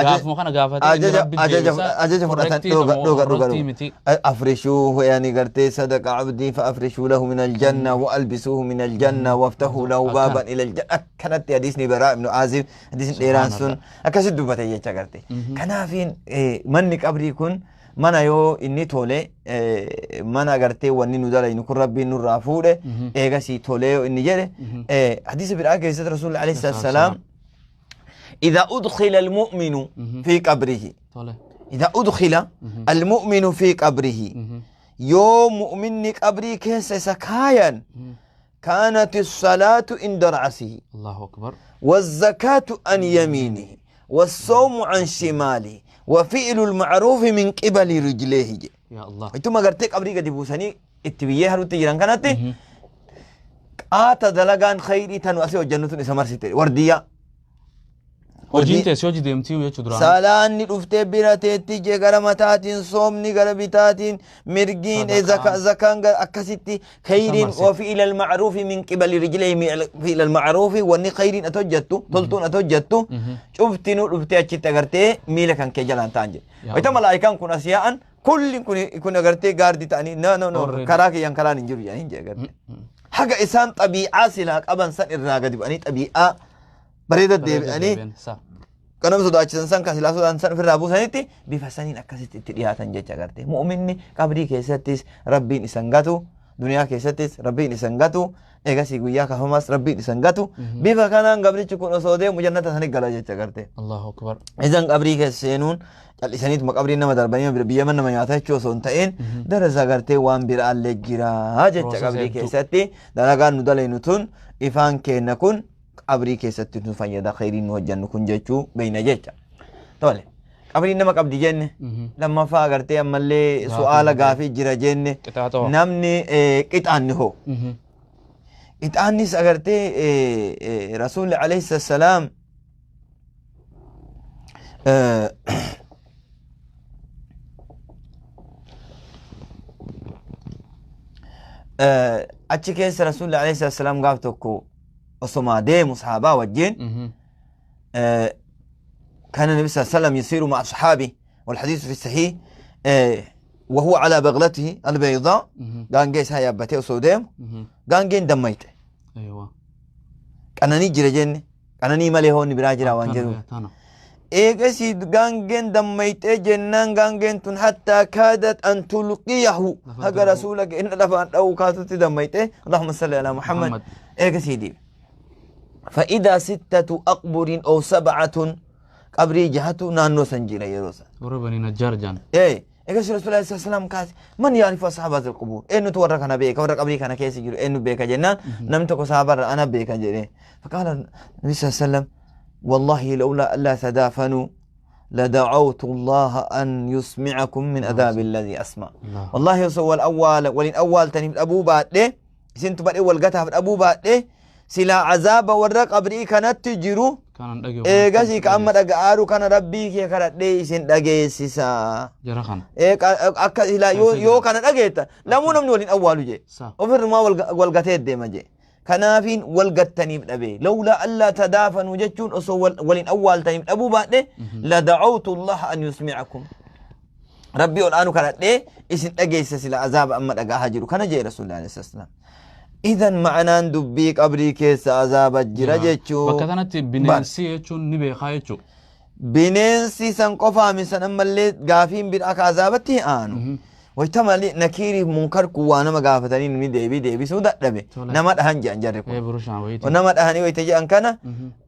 gaafuma kana gaafatee inni Rabbi deebisa ajaja fudhatan correctii dhuga moo dhuga dhuga correctii miti. أفرشوه يعني قرتي صدق عبدي فأفرشوا له من الجنة وألبسوه من الجنة وافتحوا له بابا إلى الجنة. كانت حديثني براء بن عازب حديث إيران سن أكسد دبتي يجا قرتي كنافين مني قبري كن mana yoo inni tole mana agartee wanni nu dalaynu kun Rabbiin nurraa fuudhe eegasii tolee yoo inni jedhe, hadiisa biraa keessatti Rasuulli alayhi salaatu salaam إذا أدخل المؤمن في قبره إذا أدخل المؤمن في قبره، yoo mu'minni qabrii keessa isa kaayan. كانت الصلاة عند رأسه Allahu akbar. والزكاة عن يمينه والصوم عن شماله وفعل المعروف من قبل رجليه je. Yaa Allah. Ittuma gartee qabrii gadi buusanii itti biyyee haruutti jiran kanatti qaata dalagaan khayrii tanu asii hojjennu tun isa marsite wardiyyaa. Hojiin teessee hojii deemtii jechuu duraan. Salaanni dhuftee bira teetti jee gara mataatiin soomni gara bitaatiin mirgiin Sadaqaan. Zakaan gara akkasitti khayriin marsite. Wa fi'ila alma'ruufi min qibali rijlihi fi'ila alma'ruufi wanni khayriin ati hojjettu toltuun ati hojjettu cuftinuu dhuftee achitti agartee miila kan kee jalaan ta'an jedhe. Yaa Wayita Allah. Malaa'ikaan kun as yaa'an kulli kun agartee gaardii ta'anii no no no Already. Karaa kiyyaan karaan hin jiru jedhanii jee agartee. Haga isaan xabii'aa silaa qaban san irraa gadi bu'anii xabii'aa bareeda deebi'anii Sa. kan nama sodaachisan san kan silaa sodaan san ofirraa buusanitti bifa saniin akkasitti itti dhiyaatan jecha agarte. Mu'minni qabrii keessattis Rabbiin isan gatu, duniyaa keessattis Rabbiin isan gatu, eegasii guyyaa kafamas Rabbiin isan gatu. Bifa kanaan gabrichi kun osoo deemu jannata sanii gala jecha agarte. Allahu akbar. Isan qabrii keessa seenuun cal'isaniituma qabriin nama darbanii biyya nama nyaata jechuu osoo hin ta'in darasa agartee waan biraallee jira jecha Process qabrii hedduu. Keessatti dalagaan nu dalaynu tun ifaan keenna kun qabrii keessatti nu fayyada khayriin nu hojjennu kun jechuu beeyna jecha. Tole qabriin nama qabdi jenne lammaffaa agartee ammallee Gaafii su'aala jira. Gaafii jira jenne Qixaaxa hoo? Namni qixaanni hoo? Qixaannis agartee rasuulli alayhi salaam achi keessa rasuulli alayhi salaam gaaf tokko osomaa deemu sahaabaa wajjin كان النبي صلى الله عليه وسلم يسير مع أصحابه والحديث في الصحيح وهو على بغلته البيضاء gaangee isaa yaabbatee osoo deemu gaangeen dammayte. Aywa. Qananii jira jenne qananii malee hoonni biraa jira waan jedhu. Tana. Eegasii gaangeen dammayxee jennaan gaangeen tun hattaa kaadat an tulqiyahu Lafa haga darbuu. Rasuula keenya lafaan dha'uu kaatutti dammayxee allahumma salli alaa muhammad. Muhammad. Eegasii deeme. فإذا ستة أقبر أو سبعة qabrii jahatu naannoo san jira yeroo san. Warra Banii Najjaar jaan. Ee egas Rasuulillah sallallahu alaihi wasallam kaase man yaarifu ashaaba hadha alqubur eenyutu warra kana beeka warra qabrii kana keessa jiru eenyu beeka jennaan namni tokko sahaabarra ana beeka jedhee. فقال النبي صلى الله عليه وسلم والله لولا ألا تدافنوا لدعوت الله أن يسمعكم من عذاب الذي أسمع. Allah. والله osoo wal awwaala waliin awwaaltaniif dhabuu baadhee isintu badhee wal gataaf dhabuu baadhee silaa azaaba warra qabrii kanatti jiru Kanan dhaga'u. Eegasii ka amma dhaga'aaru kana rabbii kee kadhadhee isin dhageessisa. Jara kana. Ee, akka silaa yoo kana dhageetta lamuu namni waliin awwaalu jee. Sa. Ofirrumaa wal gatee deema jee. Kanaafiin wal gattaniif dhabe. Lawlaa allaa tadaafanuu jechuun osoo waliin awwaaltaniif dhabuu baadhe lada'awtu Allaha an yusmi'akum. Rabbii ol aanu kadhadhee isin dhageessa sila azaaba amma dhagahaa jiru kana jee Rasuulli alayhi salaam. Idan ma'anaan dubbii qabrii keessa azaaba jira jechuu. Bakka kanatti bineensi jechuun ni beekaa jechuudha. Bineensi san qofaami san ammallee gaafiin biraa akka azaabatti hin aanu. Wayita malee nakiiriif munkar kun waa nama gaafatanii namni deebii deebisuu dadhabe. Tole. Nama dhahan jedhan jarri kun. Ee burushaan wayiiti. Nama dhahanii wayita jedhan kana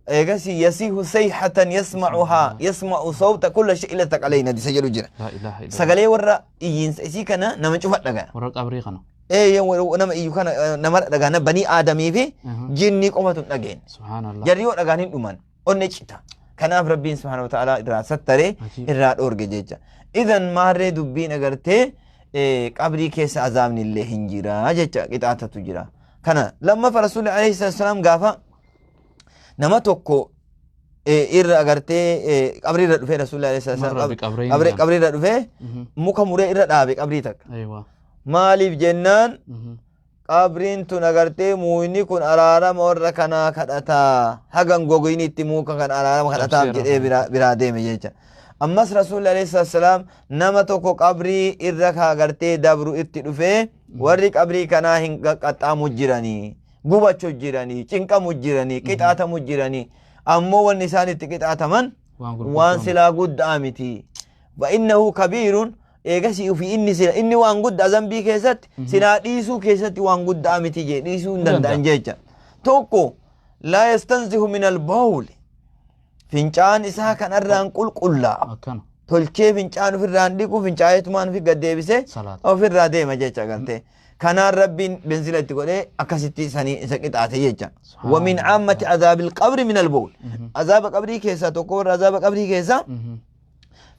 eegasi yasiihu sayhatan yasma'uhaa yasma'u sawta kulla shay illa thaqalayna hadisa jedhu jira. Laa ilaaha illallah. Sagalee warra iyyiinsa isii kana nama cufa dhagaya. Warra qabrii kana. Ee nama iyyu kana nama dhagana banii aadamii fi jinnii qofatu hin dhageenye. Subhaanallah. Jarri yoo dhagaan hin dhuman onne cita. Kanaaf Rabbiin subhaanahu wa ta'ala irraa sattaree Ajiib. Irraa dhoorge jecha. Idan maarree dubbiin agartee qabrii keessa azaabni illee hin jira jecha qixaatatu jira. Kana lammaffaa Rasuulli alayhi salaam gaafa nama tokko irra agartee qabrii irra dhufee Rasuulli alayhi salaam Marra bi qabrayni qabrii jedhan. Qabrii irra dhufee muka muree irra dhaabe qabrii takka. Aywa. Maaliif jennaan qabriin tun agartee muuyni kun araarama warra kanaa kadhataa hagan gogoyni itti muka kan araarama kadhataaf Cabseera. Jedhee biraa deeme jecha. Ammas Rasuulli alayhi salaam nama tokko qabrii irra ka agartee dabru itti dhufee warri qabrii kanaa hin qaxxaamu jiranii gubachuu jiranii cinqamu jiranii qixaatamu jiranii ammoo wanni isaan itti qixaataman Waan waan gurguddaa. Silaa guddaa miti. Fa kabiirun eegasii ofii inni sila inni waan guddaa zambii keessatti silaa dhiisuu keessatti waan guddaa miti jee dhiisuu hin danda'an jecha. Tokko laa yastanzihu min albawl fincaan isaa kanarraan qulqullaa'a. Akkana. Tolchee fincaan ofirraan dhiqu fincaa'eetumaan ofi gad deebisee Salaata. Ofirraa deema jecha agartee. Kanaan Rabbiin benzila itti godhee akkasitti sanii isa qixaate jecha. Wa min aammati azaabil qabri min albowl. Azaaba qabrii keessaa tokko warra azaaba qabrii keessaa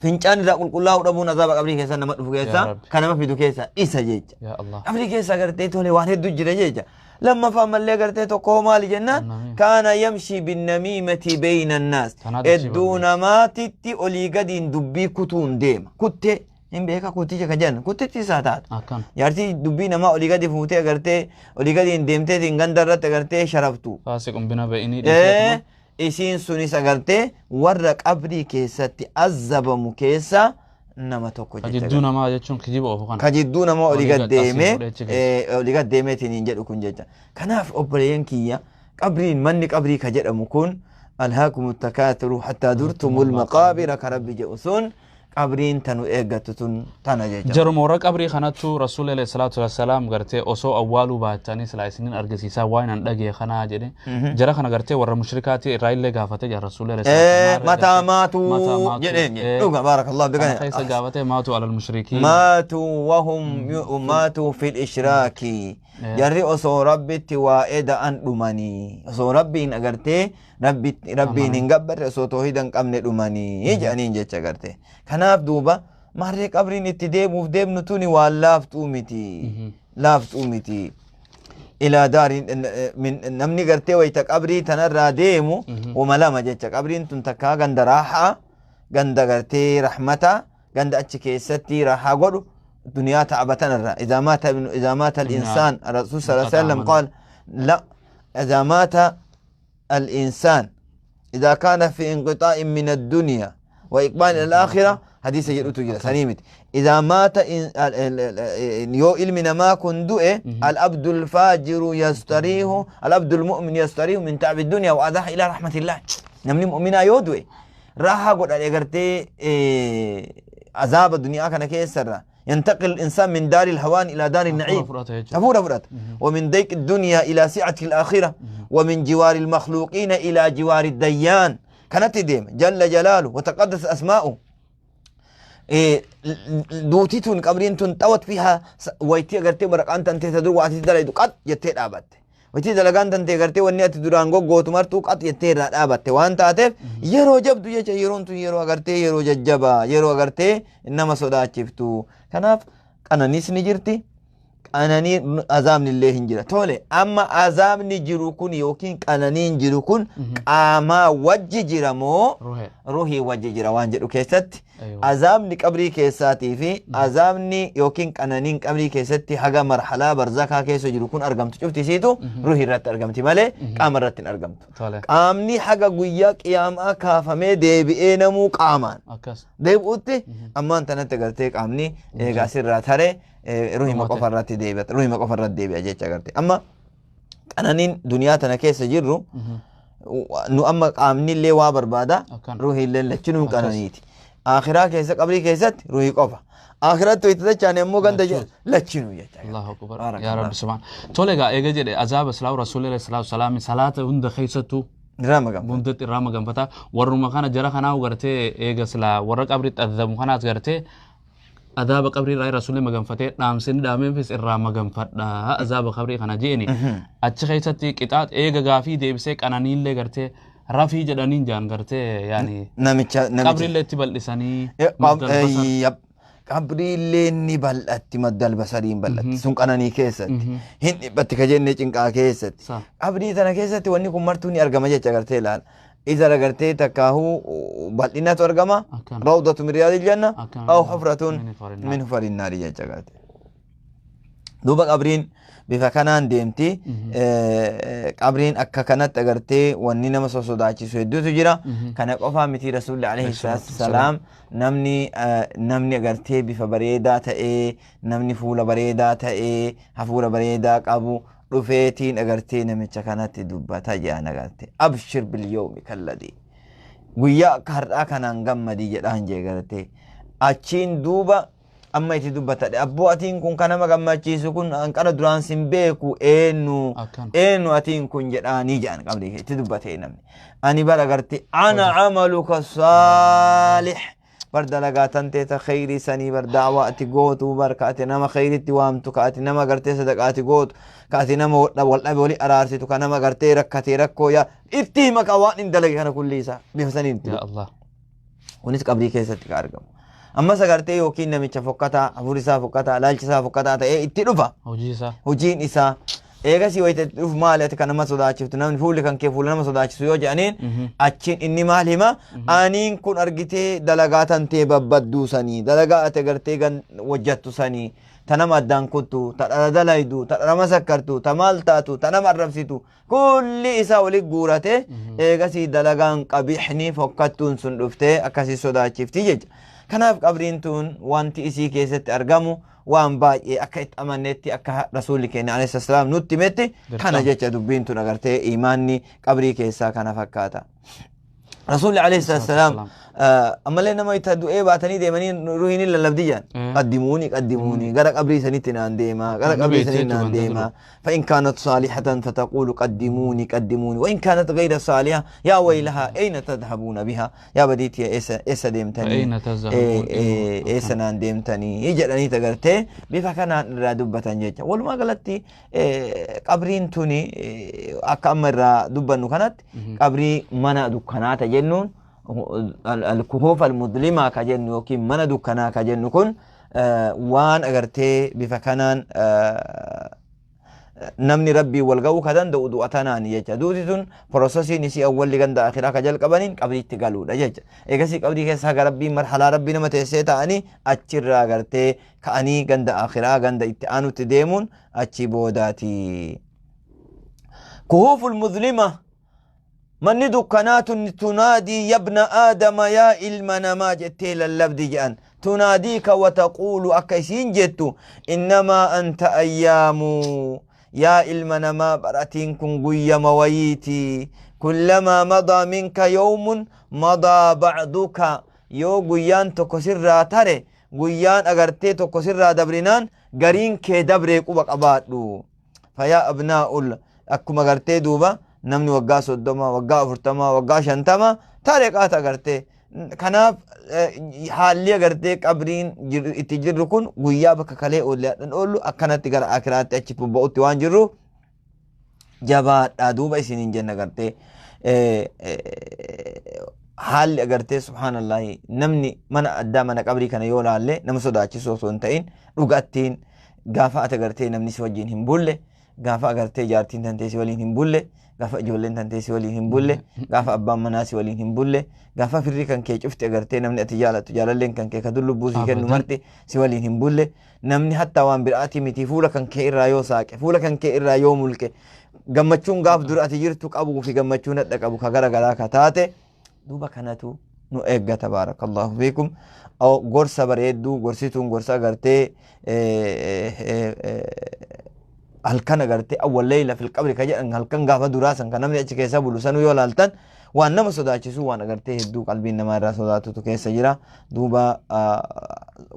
fincaan irraa qulqullaa'uu dhabuun azaaba qabrii keessaa nama dhufu keessaa Rabbi. kan nama fidu keessaa isa jecha. Yaa Allah. Qabrii keessa gartee tole waan hedduu jira jecha. Lammaffaa mallee gartee tokko maali jennaan Namiima. kaana yamshii binnamiimati beeyna annaas. Tanaatu achi Hedduu barbaachisa. namaatitti olii gadiin dubbii kutuun deema. Kuttee hin beeka kutticha kan jedhan kuttichi isaa taata. Akkan. Jaartii dubbii namaa olii gadi fuutee agartee olii gadiin deemteetiin ganda irratti agartee sharaftu. Faasiqun bina ba'inii Isiin sunis agartee warra qabrii keessatti azabamu keessa nama tokko Ka jecha. jidduu namaa jechuun kijiba oofu kana. Ka jidduu namaa olii Olii gad gad asii deemee fuudhee achi geesse. olii gad deemeetiin hin jedhu kun jecha. Kanaaf obboleeyyan kiyya, qabriin manni qabrii ka jedhamu kun alhaakumu takaaturu hattaa durtumul maqaabira ka Rabbi jedhu sun, qabriin tanu eeggattu tun tana jecha. Jaruma warra qabrii kanattu Rasuulli alayhi salaatu wassalaam gartee osoo awwaaluu baatanii silaa isinin argisiisaa waan an dhagee kanaa jedhe. Jara kana gartee warra mushrikaati irraa illee gaafate jara Rasuulli alayhi salaatu wassalaam. Mataa maatuu jedheen dhuga baarakallahu bika. Kana keessa gaafate maatu alal mushrikiin. Maatuu wahum maatuu fil ishraaki. Jarri osoo Rabbitti waa eda'an dhumanii, osoo Rabbiin agartee Rabbiin hin gabbarre, osoo toohida hin qabne dhumanii jedhaniin jecha garte. Kanaaf duuba maarree qabriin itti deemuuf deemnu tuni waan laaftuu miti. Laaftuu miti. Ilaa daariin namni gartee wayita qabrii tanarraa deemu wama lama jecha. Qabriin tun takkaa ganda raahaa, ganda gartee rahmata, ganda achi keessatti raahaa godhu duniyaa ta'aba tanarraa. إذا مات ابن إذا مات الإنسان، الرسول صلى الله عليه وسلم قال لا، إذا مات الإنسان، إذا كان في انقطاع من الدنيا وإقبال إلى الآخرة، حديث jedhutu jira sanii miti. إذا مات yoo ilmi namaa kun du'e، العبد الفاجر يستريح، العبد المؤمن يستريح من تعب الدنيا وأذاها إلى رحمة الله. Namni mu'minaa yoo du'e raahaa godhadhe gartee azaaba duniyaa kana keessarra. ينتقل الإنسان من دار الهوان إلى دار النعيم. Hafuura fudhata jechuudha. Hafuura fudhata. ومن ضيق الدنيا إلى سعة الآخرة، ومن جوار المخلوقين إلى جوار الديان كانت ديم جل جلاله وتقدس أسماؤه. Duutii tun qabriin tun xawat fiihaa waytii agartee waraqaan tantee ta dur waati dalaydu qat jettee dhaabatte. Waytii dalagaan tantee gartee wanni ati duraan goggootu martuu qat jettee irraa dhaabatte waan taateef yeroo jabdu jecha. Yeroon tun yeroo agartee yeroo jajjabaa, yeroo agartee nama sodaachiftu. Kanaaf qananiis ni jirti. Qananii azaabni illee hin jira. Tole, amma azaabni jiru kun yookiin qananiin jiru kun qaamaa wajji jira moo Ruhee. ruhii wajji jira waan jedhu keessatti Aywa. Azaabni qabrii keessaatii fi azaabni yookiin qananiin qabrii keessatti haga marhalaa barzakaa keessa jiru kun argamtu cufti isiitu ruhii irratti argamti malee qaama irratti hin argamtu. Tole. Qaamni haga guyyaa qiyaamaa kaafamee deebi'ee namuu qaamaan Akkas. deebi'utti ammaan tanatti agartee qaamni eegaa sirraa tare ruhima Dhumate. Qofa irratti deebi'a, ruhima qofa irratti deebi'a jecha agarte. Amma qananiin duniyaa tana keessa jirru nu amma qaamni illee waa barbaada, Akkan. ruhii illee lachinuu Akkas. qananiiti. Akhiraa keessa qabrii keessatti ruhii qofa. Akhiratti wayita dachaane ammoo ganda Lachuu. lachinuu jecha. Allahu akbar. Barakallah. Yaa Rabbi subhaan. Tole egaa eega jedhe azaaba silaa Rasuulli alayhi salaatu salaami salaata hunda keessattuu Irraa magamfa. Hundatti irraa maganfata. Warruma kana jara kanaa gartee eega silaa warra qabriitti azabu kanaas gartee azaaba qabrii irraa Rasuulli maganfatee dhaamsinni dhaameefis irraa maganfadha azaaba qabrii kana jeeni. Achi keessatti qixaax eega gaafii deebisee qananiillee gartee rafii jedhaniin jaan gartee yaani Namicha qabriillee itti bal'isanii maddalbasan. Yap. Qabriillee ni bal'atti, maddal basariin bal'atti, sun qananii keessatti hin dhiphatti ka jenne cinqaa keessatti. Qabrii tana keessatti wanni kun martuu ni argama jecha gartee ilaala. Isa agartee takkaahuu bal'inatu argama. Akkana. روضة من رياض الجنة Akkana. أو حفرة من حفر النار. من حفر النار jecha gartee. Duuba qabriin bifa kanaan deemti. Qabriin akka kanatti agartee wanni nama sosodaachisu hedduutu jira. Kana qofaa miti, Rasuulli alayhi salaatu salaam namni agartee bifa bareedaa ta'ee, namni fuula bareedaa ta'ee, hafuura bareedaa qabu dhufeetiin agartee namicha kanatti dubbata jedhan agartee. أبشر باليوم كالذي, guyyaa akka har'aa kanaan gammadii jedhaan jee gartee. Achiin duuba amma itti dubbatadhe, abboo atiin kun kan nama gammachiisu kun hanqara duraan sin beeku eenyu? Akkana. Eenyu atiin kun jedhaanii jedhan qabrii itti dubbatee namni. Ani bara gartee أنا عملك الصالح. Bar dalagaa tantee ta kheyrii sanii, bar da'waa ati gootu, bar ka ati nama kheyritti waamtu, ka ati nama gartee sadaqaa ati gootu, ka ati nama wal dhabe wali araarsitu, ka nama gartee rakkatee rakkoo yaa itti hima, ka waan hin dalage kana kulli isaa bifa saniin itti Yaa dhufa. Allah. Kunis qabrii keessatti ka argamu. Ammas agartee yookiin namicha fokkataa, hafuurri isaa fokkataa, ilaalchi isaa fokkataa ta'ee itti dhufa. Hojii isaa. Hojiin isaa. Eegasii wayita itti dhufu, maali ati kan nama sodaachiftu, namni fuulli kan kee fuula nama sodaachisu yoo jedhaniin, achiin inni maal hima? Aniin kun argitee dalagaa tantee babbadduu sanii, dalagaa ati agartee gan hojjattu sanii, ta nama addaan kuttu, ta dhala dalaydu, ta dhala masakkartu, ta maal taatu, ta nama arrabsitu, kulli isaa wali guurate. Eegasii dalagaan qabixni fokkattuun sun dhuftee akkasii sodaachifti jecha. Kanaaf qabriin tun wanti isii keessatti argamu waan baay'ee, akka itti amannetti, akka rasuulli keenya alayhi salaam nutti himetti kana Dirqama. Jecha dubbiin tun agartee imaanni qabrii keessaa kana fakkaata. Rasuulli alayhi salaam ammallee nama itti du'ee baatanii deemanii ruhiin hin lallabdi jedhan. Qaddimuuni, qaddimuuni, gara qabrii sanitti naan deema, gara Ni qabrii beekte sanitti naan jechuudha deema. فإن كانت صالحة فتقول قدموني قدموني، وإن كانت غير صالحة يا ويلها أين تذهبون بها، يا بديتي إيسا إيسا ديمتني. أين تذهبون؟ Eessa naan deemtanii jedhanii tagartee bifa kanaan irraa dubbatan jecha. Walumaa galatti qabriin tuni akka amma irraa dubbannu kanatti qabrii mana dukkanaa ta jennuun, al-kuhuuf al-mudlimaa ka jennu yookiin mana dukkanaa ka jennu kun waan agartee bifa kanaan namni rabbii wal ga'uu ka danda'u du'a tanaan jecha. Duuti tun processiin isii awwalli ganda akhiraa ka jalqabaniin qabriitti galuudha jecha. Eegasii qabrii keessa haga rabbiin marhalaa rabbii nama teessee ta'anii achirraa gartee ka'anii ganda akhiraa, ganda itti aanutti deemuun achi boodaati. Kuhuuful muzlima, manni dukkanaa tun, tunaadii yabna aadama, yaa ilma namaa jettee lallabdi jedhan. Tunaadiika wataquulu, akka isiin jettu, innamaa anta ayyaamu, yaa ilma namaa baratiin kun guyyama wayiiti. Kullamaa madaa minka yawmun madaa bacduka, yoo guyyaan tokko sirraa tare, guyyaan agartee tokko sirraa dabrinaan gariin kee dabree quba qabaadhu. Fayaa abnaa'ul akkuma gartee duuba namni waggaa 30, waggaa 40, waggaa 50 tare qaata agartee. Kanaaf haalli agartee qabriin itti jirru kun guyyaa bakka kalee oolle hadhan oollu akkanatti gara akiraatti achi bobba'utti waan jirru jabaadha duuba isiniin jenna. Gartee haalli agartee subhaanallahi namni mana addaa mana qabrii kana yoo laalle nama sodaachisu osoo hin ta'in, dhugattiin gaafa ati agartee namni si wajjin hin bulle, gaafa agartee jaartiin tantee si waliin hin bulle, gaafa ijoolleen tantee si waliin hin bulle, gaafa abbaan manaa si waliin hin bulle, gaafa firri kan kee cufti agartee namni ati jaalattu, jaalalleen kan kee ka dur lubbuu sii kennu Abadan. marti si waliin hin bulle, namni hattaa waan biraatii miti fuula kan kee irraa yoo saaqe, fuula kan kee irraa yoo mulqe, gammachuun gaaf dura ati jirtu qabuu fi gammachuun hadha qabu ka gara garaa ka taate, duuba kanatu nu eeggata. Baarakallahu fiikum. Gorsa bareedduu gorsituun gorsa agartee halkan agartee awwal leeyla fil qabri ka jedhan, halkan gaafa duraa san kan namni achi keessa bulu sanuu yoo laaltan waan nama sodaachisu, waan agartee hedduu qalbiin namaa irraa sodaatutu keessa jira. Duuba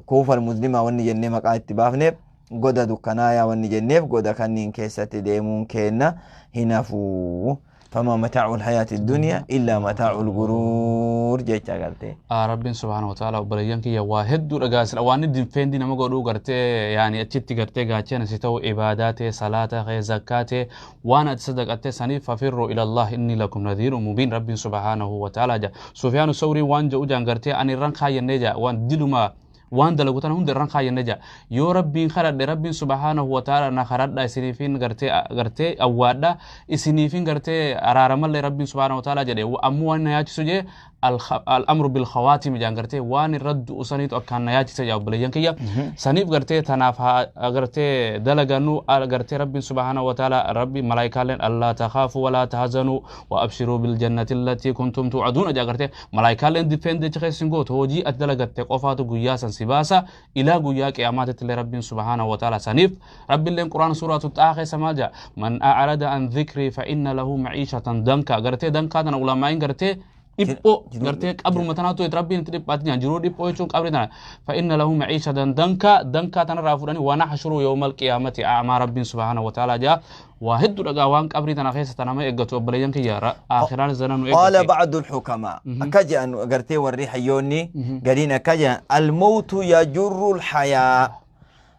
kuufal muslimaa wanni jennee maqaa itti baafneef, goda dukkanaayaa wanni jenneef, goda kanniin keessatti deemuun keenna hin hafuu. Famaa mataa'ul hayaati duniyaa illaa mataa'ul guruur jecha agartee. Rabbiin subhaanahu wa ta'ala obboleeyyan kiyya waa hedduu dhagaasira waan inni dinfeendi nama godhuu gartee yaani achitti gartee gaachana si ta'u ibaadaa ta'e, salaata ta'e, zakkaa ta'e, waan ati sadaqatte saniif. Fafirru ilallah inni lakum nadhiirun mubiin, rabbiin subhaanahu wa ta'ala ja. Sufyaanu Sawriin waan jedhu jaan gartee ani irran kaayyannee ja, waan diluma waan dalagu tana hunda irran kaayyanne ja, yoo rabbiin kadhadhe rabbiin subhaanahu wa ta'ala na kadhadha isiniifin gartee gartee awwaadha isiniifin gartee araaramallee rabbiin subhaanahu wa ta'ala jedhe. Ammoo waan na yaachisu jee al-amru bil khawaatim jaan, gartee waan irra du'u saniitu akkaan na yaachise jaa. Obboleeyyan kiyya, saniif gartee tanaaf haa gartee dalagannu. Gartee rabbiin subhaanahu wa ta'ala, rabbi malaayikaaleen allaa takhaafu walaa tahzanuu wa abshiruu bil jannati allatii kuntum tuucaduuna jaa. Gartee malaayikaaleen defend jecha keessa hin gootu, hojii ati dalagatte qofaatu guyyaa san si baasa ilaa guyyaa qiyaamaatitti illee rabbiin subhaanahu wa ta'ala. Saniif rabbiilleen quraan suuraatu xaa keessa maal jaa? Man a'rada an dhikrii fa inna lahu maciishatan danka. Gartee dankaa tana ulamaa'in gartee Dhiphoo gartee qabruma tanaatu itti Rabbiin itti dhiphaati jaan jiruu dhiphoo jechuun qabri tana. Fa'inna lahu maciishatan dankaa dankaa tanarraa fuudhanii waan hashuruu yawmal qiyaamati a'maa. Rabbiin subhaanahu wa ta'aalaa jaa waa hedduu dhagaa waan qabrii tana keessa tanama eeggatu. Obboleeyyan kiyya, aakhiraan zana nu قال eeggate. بعض الحكماء أكجأ أغرتي وري حيوني قالين أكجأ الموت يجر الحياة،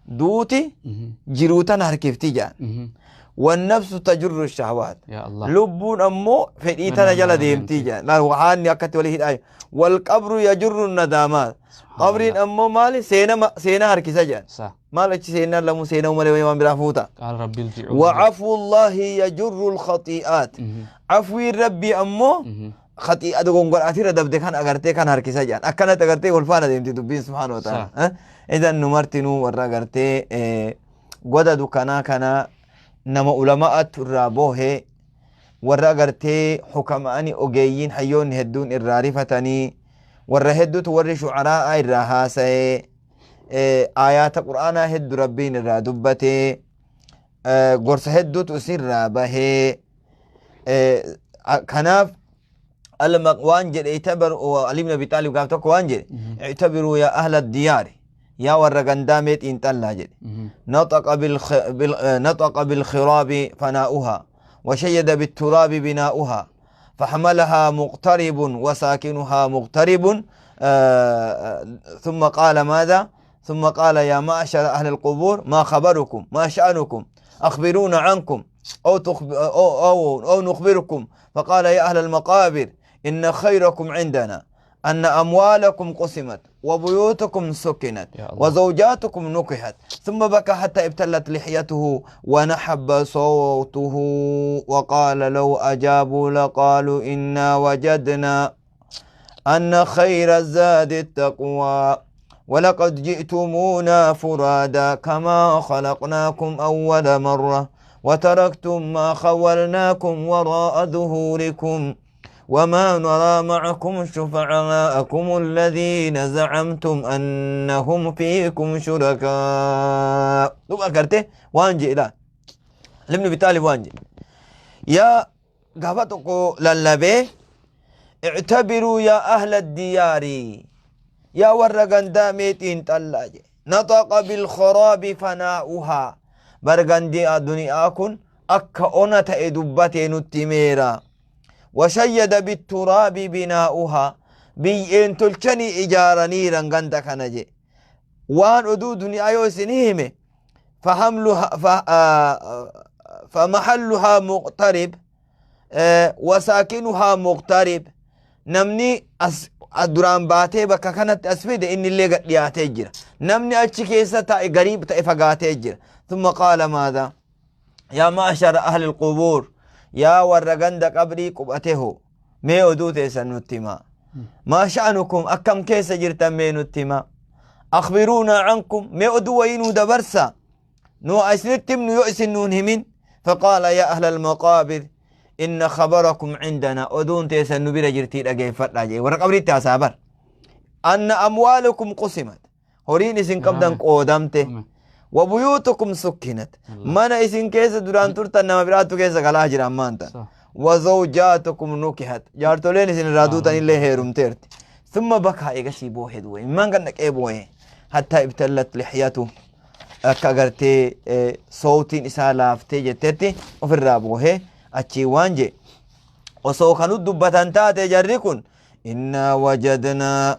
دوتي جروتان هركفتي جان، والنفس تجر الشهوات. Yaa Allah. Lubbuun ammoo fedhii tana jala deemtii jaan. Laal waxaanni akkatti walii hidhaa. والقبر يجر الندامات, qabriin ammoo maali, seena seenaa harkisa jaan. Sa. Maal achi seenaan lamuu seenaa malee waan biraa fuuta. قال رب ارجعون. وعفو الله يجر الخطيئات, عفوي ربي ammoo خطيئة dogongoraatirra dabde kan agartee kan harkisa jaan. Akkanatti agartee wal faana deemti dubbiin. Subhaana wa ta'ala. Idan nu martinuu warra agartee goda dukkanaa kana nama ulama'atu irraa boohee, warra agartee hukama'ani ogeeyyiin hayyoonni hedduun irraa rifatanii, warra hedduutu warri shucaraa'a irraa haasa'ee, aayaata qur'aanaa heddu Rabbiin irraa dubbatee, gorsa hedduutu isinirraa bahee. Kanaaf waan jedhe اعتبر Ali ibn Abi Talib gaaf tokko waan jedhe: اعتبروا يا أهل الديار, yaa warra gandaa mee xiinxallaa jedhe. نطق, بالخ... بال... نطق بالخراب فناؤها وشيد بالتراب بناؤها، فحملها مغترب وساكنها مغترب. ثم قال ماذا؟ ثم قال: يا معشر أهل القبور، ما خبركم؟ ما شأنكم؟ أخبرونا عنكم أو, تخب... أو, أو, أو نخبركم. فقال: يا أهل المقابر، إن خيركم عندنا أن أموالكم قسمت وبيوتكم سكنت يا الله. وزوجاتكم نكحت. ثم بكى حتى ابتلت لحيته ونحب صوته وقال: لو أجابوا لقالوا إنا وجدنا أن خير الزاد التقوى، ولقد جئتمونا فرادا كما خلقناكم أول مرة، وتركتم ما خولناكم وراء ظهوركم، وما نرى معكم شفعاءكم الذين زعمتم أنهم فيكم شركاء. دوب أكرته وانجي لا لمن بالتالي وانجي يا قابتكو للبي: اعتبروا يا أهل الديار, yaa warra gandaa mee xiinxallaa. نطق بالخراب فناؤها, bar gandi duniyaa kun akka ona ta'e dubbatee nutti himeera. وشيد بالتراب بناؤها, biyyeen tolchanii ijaaraniiran ganda kana je. Waan oduu duniyaa yoo isin hime, فحملها فمحلها مغترب وساكنها مغترب, namni as duraan baatee bakka kanatti as fide inni illee gad dhiyaatee jira, namni achi keessa taa'e gariib ta'e fagaatee jira. ثم قال ماذا؟ يا معشر أهل القبور, yaa warra ganda qabrii qubhateho, mee oduu teessan nutti himaa. ما شأنكم, akkam keessa jirtan mee nutti himaa. أخبرونا عنكم, mee oduu wayii nuu dabarsa, nu isinitti himnu yoo isin nuun himin. فقال: يا أهل المقابر، إن خبركم عندنا, oduun teessan nu bira jirtii dhageeffadhaa jee. Warra qabriitti haasaa bar. أن أموالكم قسمت, horiin isin qabdan qoodamte, وبيوتكم سكنت, mana isin keessa duraan turtan nama biraattu keessa galaa jira ammaan tan, وزوجاتكم نكحت, jaartoleen isin irraa duutan illee heerumteerti. ثم بكى, eegasii boohe duwe immaan kan dhaqee boohe, حتى ابتلت لحيته, akka agartee sootiin isaa laaftee jettetti ofirraa boohe. Achii waan je: osoo kanu dubbatan taate jarri kun, إنا وجدنا,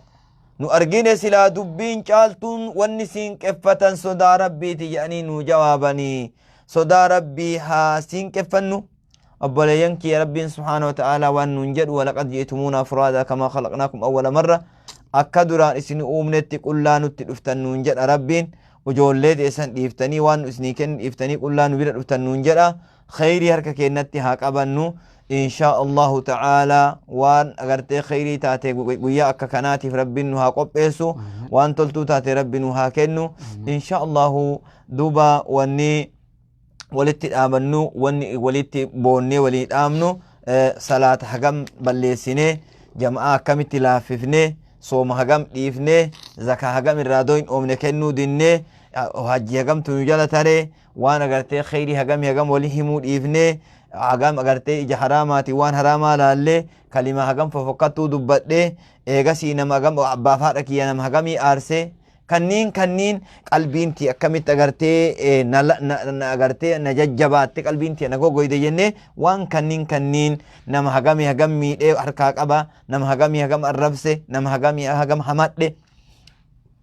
nu argine silaa dubbiin caaltuun wanni siinqeffatan sodaa Rabbiiti jedhanii nu jawaabanii, sodaa Rabbii haa siinqeffannu. Obboleeyyan kiyya, Rabbiin subhaana wa ta'aalaa waan nuun jedhu: ولقد جئتمونا فرادا كما خلقناكم أول مرة, akka duraan isin uumnetti qullaa nutti dhuftan nuun jedha Rabbiin. Ijoollee teessan dhiiftanii, waan nu isinii kennu dhiiftanii qullaa nu bira dhuftan nuun jedha. Khayrii harka keenyatti haa qabannu inshaa Allahu ta'aalaa. Waan agartee khayrii taate guyyaa akka kanaatiif Rabbiin nu haa qopheessu, waan toltuu taate Rabbi nu haa kennu inshaa Allahu. Duuba wanni walitti dhaabannu, wanni walitti boonnee walii dhaamnu, salaata hagam balleessinee, jama'aa akkamitti laaffifnee, sooma hagam dhiifnee, zakaa hagam irraa doyin oomne kennuu dinnee, hajji hagamtu nu jala taree, waan agartee khayrii hagami hagam walii himuu dhiifnee. Hagam agartee ija haraamaati waan haraamaa laallee, kalima hagam fofokkattuu dubbadhee, eegasii nama hagam abbaaf haadha kiyya nama hagamii aarsee, kanniin qalbiin tiyya akkamitti agartee na agartee na jajjabaatte, qalbiin tiyya na goggoyde jennee, waan kanniin nama hagamii hagam miidhee harkaa qaba, nama hagamii hagam arrabse, nama hagamii hagam hamadhe,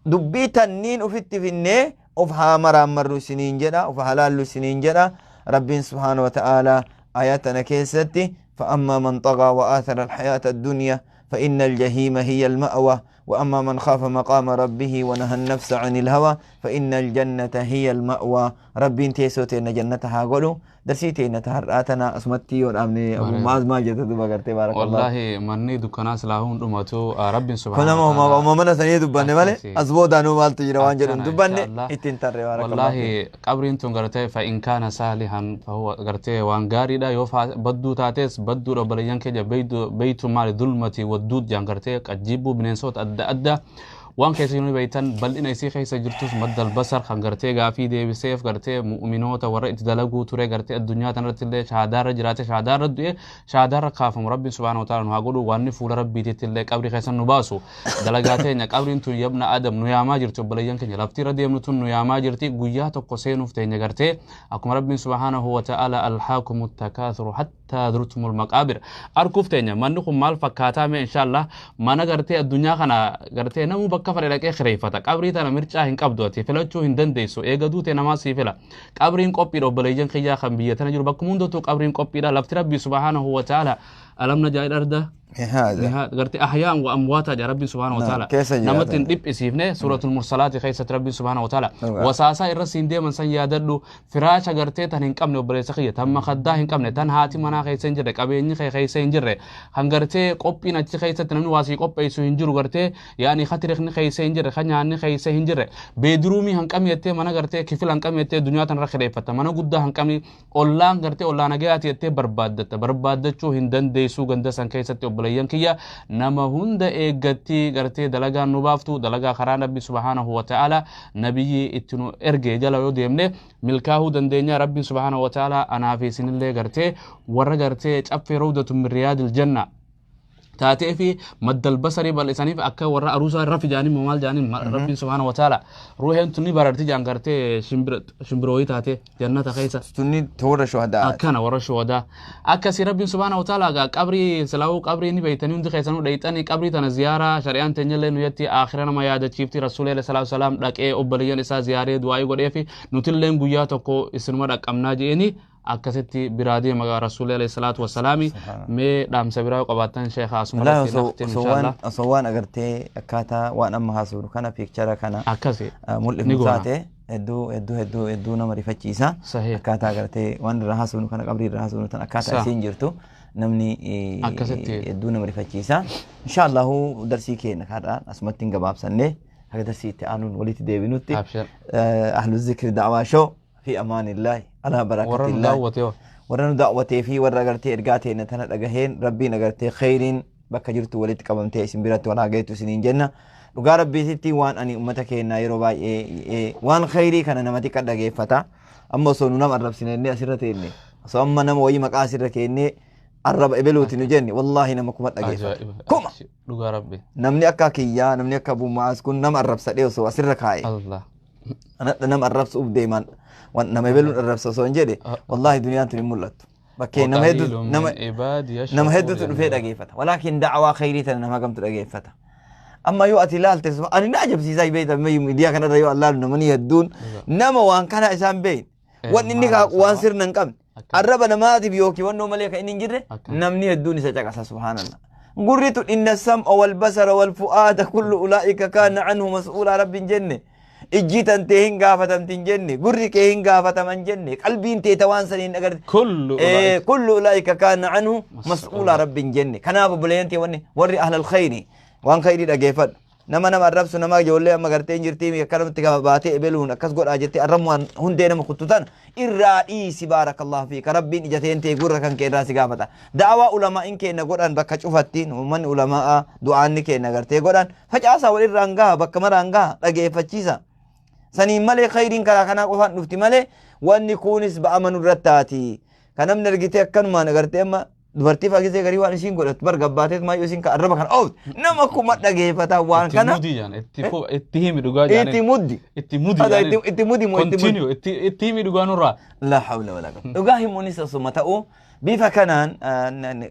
dubbii tanniin ufitti finnee of haa maraammarru isiniin jedha, of haa laallu isiniin jedha. Rabbiin subhaana wa ta'aalaa aayaa tana keessatti: فأما من طغى وآثر الحياة الدنيا فإن الجحيم هي المأوى، وأما من خاف مقام ربه ونهى النفس عن الهوى فإن الجنة هي المأوى. ربين teessoo teenna jannata haa godhu. Darsii teenna har'aa tana asumatti yoo dhaabne, Abu Maaz, maal jette duba gartee? Baarakallah. Wallahi manni dukkanaa silaa hun dhumatu, rabbiin Kun subhaana nama uma mana sanii dubbanne malee Akkasi. As boodaanuu maaltu jira waan jedhu hin Akkana, dubbanne inshallah. ittiin tarre. Baarakallah. Wallahi qabriin tun gartee فإن كان صالحا فهو gartee waan gaariidha, yoo badduu taates badduudha. Obboleeyyan keenya, بيت maali ظلمة والدود jaan gartee qajjiibbuu bineensota adda addaa waan keessa jiru beeytan. Bal'ina isii keessa jirtus مد البصر kan gartee gaafii deebiseef gartee mu'minoota warra itti dalaguu ture, gartee addunyaa tanarratti illee shahaadaarra jiraate, shahaadaarra du'e, shahaadaarra kaafamu rabbiin subhaana wa ta'ala nu haa godhu. Waan fuula rabbiititti illee qabrii keessa nu baasu dalagaa teenya. Qabriin tun يا ابن آدم nu yaamaa jirti. Obboleeyyan keenya, lafti irra deemnu tun nu yaamaa jirti. Guyyaa tokko seenuuf teenya gartee akkuma rabbiin subhaanahu wa ta'ala ألهاكم التكاثر حتى زرتم المقابر arkuuf teenya. Manni kun maal fakkaataa mee inshallah? Mana gartee addunyaa kana gartee namuu bakka fedhe dhaqee kireeffata. Qabrii tana mircaa hin qabdu, ati filachuu hin dandeessu. Eega duute namaa sii fila. Qabriin qophiidha. Obboleeyyan kiyyaa kan biyya tana jiru, bakkuma hundattuu qabriin qophiidha. Lafti rabbii subhaanahu wa ta'ala ألم نجعل الأرض هذا gartee أحياء وأمواتا jedha rabbiin subhaanahu wa ta'ala. Keessa jiraatan. Namatti hin dhiphisiifne. Suuratul mursalaati keessatti rabbiin subhaanahu wa ta'ala wasaasaa irra siin deeman san yaadadhu. Firaasha gartee tan hin qabne, obboleessa kiyya, tan makaddaa hin qabne, tan haati manaa keessa hin jirre, qabeenyi kee keessa hin jirre, kan gartee qophiin achi keessatti namni waa sii qopheessu hin jiru, gartee yaani katiriqni keessa hin jirre, kan nyaanni keessa hin jirre, bedroomii hanqami jettee, mana gartee kifila hanqami jettee duniyaa tanarra kireeffatta, mana guddaa hanqami, ollaan gartee ollaa nagayaati jettee barbaaddatta, barbaaddachuu hin dandeessuu ganda san keessatti. Obboleeyyan kiyya, nama hunda eeggatti gartee dalagaan nu baaftu dalagaa karaa nabbi subhaanahu wa ta'ala nabiyyi itti nu erge jala yoo deemne milkaa'uu dandeenya. Rabbiin subhaanahu wa ta'ala anaa fi isinillee gartee warra gartee caffee روضة من رياض الجنة taatee fi مد البصر bal'isaniif akka warra aruusaa rafi jaanii maal jaanii, rabbiin subhaanahu wa ta'ala ruuheen tun ni bararti jaan gartee shimbirooyii taatee jannata keessa. Tunni toora shuhadaa. Akkana warra shuhadaa akkasii rabbiin subhaanahu wa ta'ala gaa qabrii silaa'uu qabrii ni beeytanii, hundi keessanuu dhayxanii. Qabrii tana ziyaaraa shari'aan teenyallee nuyyatti aakhira nama yaadachiifti. Rasuulii alayhi salaatu salaam dhaqee obboleeyyan isaa ziyaaree du'aayii godheefi, nutilleen guyyaa tokko isinuma dhaqqabnaa je'eni akkasitti biraa deema rasuulii alayhi salaatu wasalaami. Mee dhaamsa biraa yoo qabaattan, sheekha, asuma Wallahi irratti naftin osoo waan inshallah. Osoo waan agartee akkaataa waan amma haasofnu kana picture kana akkasi ni mul'ifnu goona. Taate hedduu hedduu hedduu hedduu nama rifachiisa. Akkaataa agartee waan irraa haasofnu kana, qabrii irraa haasofnu tan akkaataa isiin jirtu namni Akkasitti. hedduu nama rifachiisa. Inshaallahu darsii keenya kaadhaan asumatti hin gabaabsanne, haga darsii itti aanuun walitti deebinutti. Abshir. أهل الذكر دعوة شو في أمان الله على بركة warra nu الله. daawwate yoo Warra nu daawwatee fi warra agartee ergaa teenya tana dhagaheen, rabbiin agartee kheyriin bakka jirtu walitti qabamtee isin biratti waan hageetu isiniin jenna. Dhugaa rabbiititti waan ani ummata keenya yeroo baay'ee waan kheyrii kana nama xiqqa dhageeffata. Amma osoo nu nama arrabsine inni asirra teenne, osoo amma nama wayii maqaa asirra keennee arraba ebeluuti nu jenne, wallaahi nama kuma dhageeffata. Ajaa'iba. Kuma. Dhugaa rabbi. Namni akka kiyyaa, namni akka Abu Mu'aaz kun nama arrabsadhee osoo asirra kaa'e, Allah. Anadha nama arrabsuuf deeman waan nama ebeluun arrabsa osoo hin jedhe, wallaahi duniyaan tun hin mul'attu. Bakkee nama hedduu وقليل nama من عبادي nama الشكور hedduutu dhufee dhageeffata. ولكن da'awaa khayrii tana nama kamtu dhageeffata? Amma yoo ati ilaalte, ani na ajabsiisaa beekta, miidiyaa kanarra yoo ilaalu namni hedduun nama waan kana isaan beeyin. Wanni inni maal waan haasawaa? sirna hin qabne. Akkana. Arraba namaatiif yookiin wannoo malee kan inni hin jirre Akkana. namni hedduun isa caqasa, subhaanallah. Gurri tun إن السمع والبصر والفؤاد كل أولئك كان عنه مسؤولا rabbiin jenne. Ijji tantee hin gaafatamti hin jenne, gurri kee hin gaafataman jenne, qalbiin tee ta waan saniin agarte. كل أولئك كل أولئك كان عنه مسؤولا rabbiin jenne. Kanaaf obboleeyyan tee, wanni warri أهل الخير waan khayrii dhageeffadhu. Nama nama arrabsu, nama ijoollee amma gartee hin jirtii akkanumatti gama baatee ebeluun akkas godhaa jettee arrabmu waan hundee nama kuttu tana irraa dhiisi. بارك الله فيك. Rabbiin ija teen tee gurra kan kee irraa si gaafata. Da'awaa ulamaa'in keenya godhan bakka cufatti uummanni ulamaa'a du'aanni keenya gartee godhan facaasaa wal irraan gaha, bakka maraan gaha, dhageeffachiisa. Saniin malee khayriin karaa kanaa qofaan dhufti malee wanni kunis ba'ama nurratti taati. Kan namni argitee akkanumaan agartee amma dubartii fa'aa gisee garii waan isiin godhattu bar gabbaateet maayyoo isiin ka arraba kana ooftu nama kuma dhageeffata waan Itti kana mudii jaan itti itti himi dhugaa itti jaaniin. muddi. Itti mudi Ada jaaniin. itti mudi moo itti muddi. Continue itti itti himi dhugaa nurraa. La hawla wala quwwata. Dhugaa himuunis osuma ta'u bifa kanaan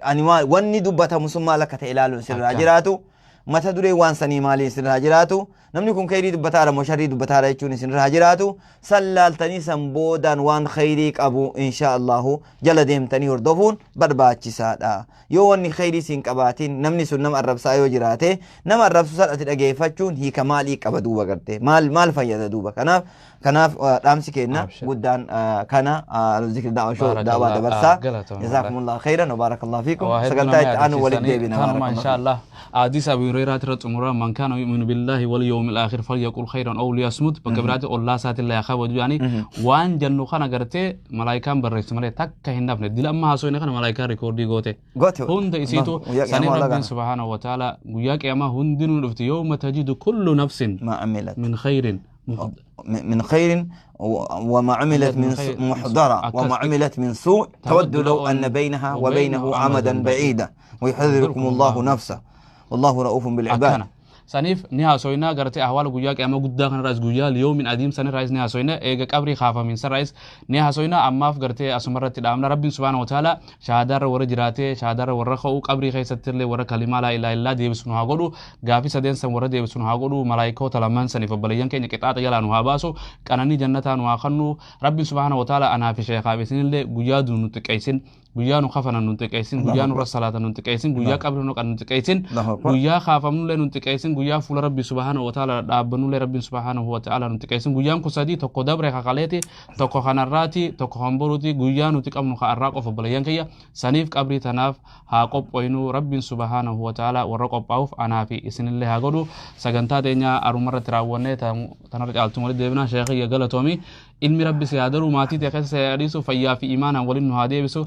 ani wanni dubbatamu sun maal akka ta'e ilaaluun sirraa Akkana. jiraatu. Mata duree waan sanii maaliin sirraa jiraatu. Namni kun kheyrii dubbataara moo sharrii dubbataara jechuun isinirraa jiraatu. San laaltanii san boodaan waan kheyrii qabu insha Allahu jala deemtanii hordofuun barbaachisaadha. Yoo wanni kheyrii siin qabaatiin namni sun nama arrabsaa yoo jiraate nama arrabsu san ati dhageeffachuun hiika maalii qaba duuba gartee maal maal fayyada duuba kanaaf kanaaf dhaamsi keenna Abshir. guddaan kana zikri da'wa show Baarakallah. da'waa dabarsaa. Galatooma. Jazakumullah kheyran wa barakallahu fiikum. Waa hedduu Sagantaa nama itti aanu walitti yaadachiisanii deebina. tanuma Barakallahu insha Allah hadiisa Abu Hurayraa irra xumura man kaana yu'minu billahi wal yawmil aakhir falyaqul khayran aw liyasmut bakka biraatti ollaa isaatillee haa kabaju yaani waan jennu kana gartee malaayikaan barreessu malee takka hin hafne dila amma haasofne kana malaayikaan rikoordii goote Goote. hunda isiitu Guyyaa sanii qiyaamaa rabbiin laga. subhaanahu wa ta'ala guyyaa qiyaamaa hundinuu dhufti yawma tajidu kullu nafsin ما عملت min khayrin من خير وما عملت من خير. محضرة وما عملت من سوء تود لو أن بينها وبينه أمدا بعيدا ويحذركم الله نفسه والله رؤوف بالعباد. Akkana saniif ni haasoyna gartee ahwaala guyyaa qiyaamaa guddaa kana irraas guyyaa liyoomin adiim san irraas ni haasoyna eega qabrii kaafamiinsa irraas ni haasoyna ammaaf gartee asuma irratti dhaamna rabbiin subhaana wa ta'ala shahaadaarra warra jiraatee shahaadaarra warra ka'u qabrii keessatti illee warra kalimaa laa ilaaha illaa deebisu nu haa godhu gaafii sadeen san warra deebisu nu haa godhu malaayikoota lamaan saniif obboleeyyan keenya qixaaxa jalaa nu haa baasu qananii jannataa nu haa kennu rabbiin subhaana wa ta'ala anaa fi sheekaa fi isinillee guyyaa duunu nu xiqqeessin guyyaa nu kafanan nu xiqqeessin guyyaa nurra salaatan nu xiqqeessin guyyaa qabrii nu qan nu xiqqeessin Allahu Akbar. Guyyaa kaafamnullee nu xiqqeessin guyyaa fuula rabbii subhaanahu wa ta'ala dhaabbannullee rabbiin subhaanahu wa ta'ala nu xiqqeessin guyyaan kun sadii tokko dabre kakaleeti tokko kanarraati tokko kan boruuti guyyaa nuti qabnu ka arraa qofa obboleeyyan kiyya saniif qabrii tanaaf haa qophoynu rabbiin subhaanahu wa ta'ala warra qophaa'uuf anaa fi isinillee haa godhu sagantaa teenya arumarratti raawwannee tanarra caaltuun walitti deebina sheekiyya galatoomi ilmi rabbi si haa daruu maatii tee keessa si haa dhiisu fayyaa fi imaanaan waliin nu haa deebisu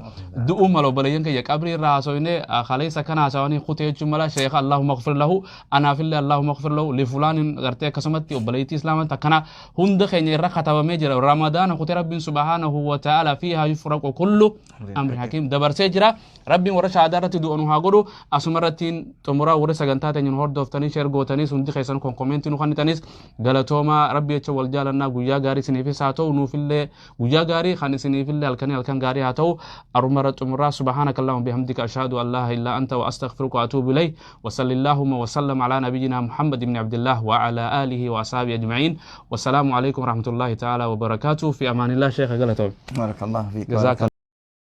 du'uu mala obboleeyyan kiyya qabrii irraa haasofne kaleessa kana haasawanii kutee jechuun mala sheekha allahumma ighfir lahu anaafillee allahumma ighfir lahu lifulaanin gartee akkasumatti obboleettii islaamaa akkana hunda keenya irra katabamee jira ramadaana kutee rabbiin subhaanahu wa ta'ala fiihaa yufraqu kullu amri hakiim dabarsee jira rabbiin warra shahaadaa irratti du'a nu haa godhu asuma irrattiin xumuraa warra sagantaa teenya nu hordoftanii sheer gootaniis hundi keessan kon koomeentii nu kennitanis galatoomaa rabbi jecha wal jaalannaa guyyaa gaarii isiniifis haa ta'u nuufillee guyyaa gaarii kan isiniifillee halkanii halkan gaarii haa ta'u aruma irra xumuraa subhaanaka allahumma bihamdika ashhadu an laa ilaaha illa anta wa astaghfiruka wa atuubu ilayk wa salli allahumma wa sallam ala nabiyyina muhammad ibn abdillah wa ala alihi wa ashabihi ajma'in wa salaamu alaykum wa rahmatullahi ta'ala wa barakatuh fi amaanillah sheekha galatoom. بارك الله فيك. جزاك.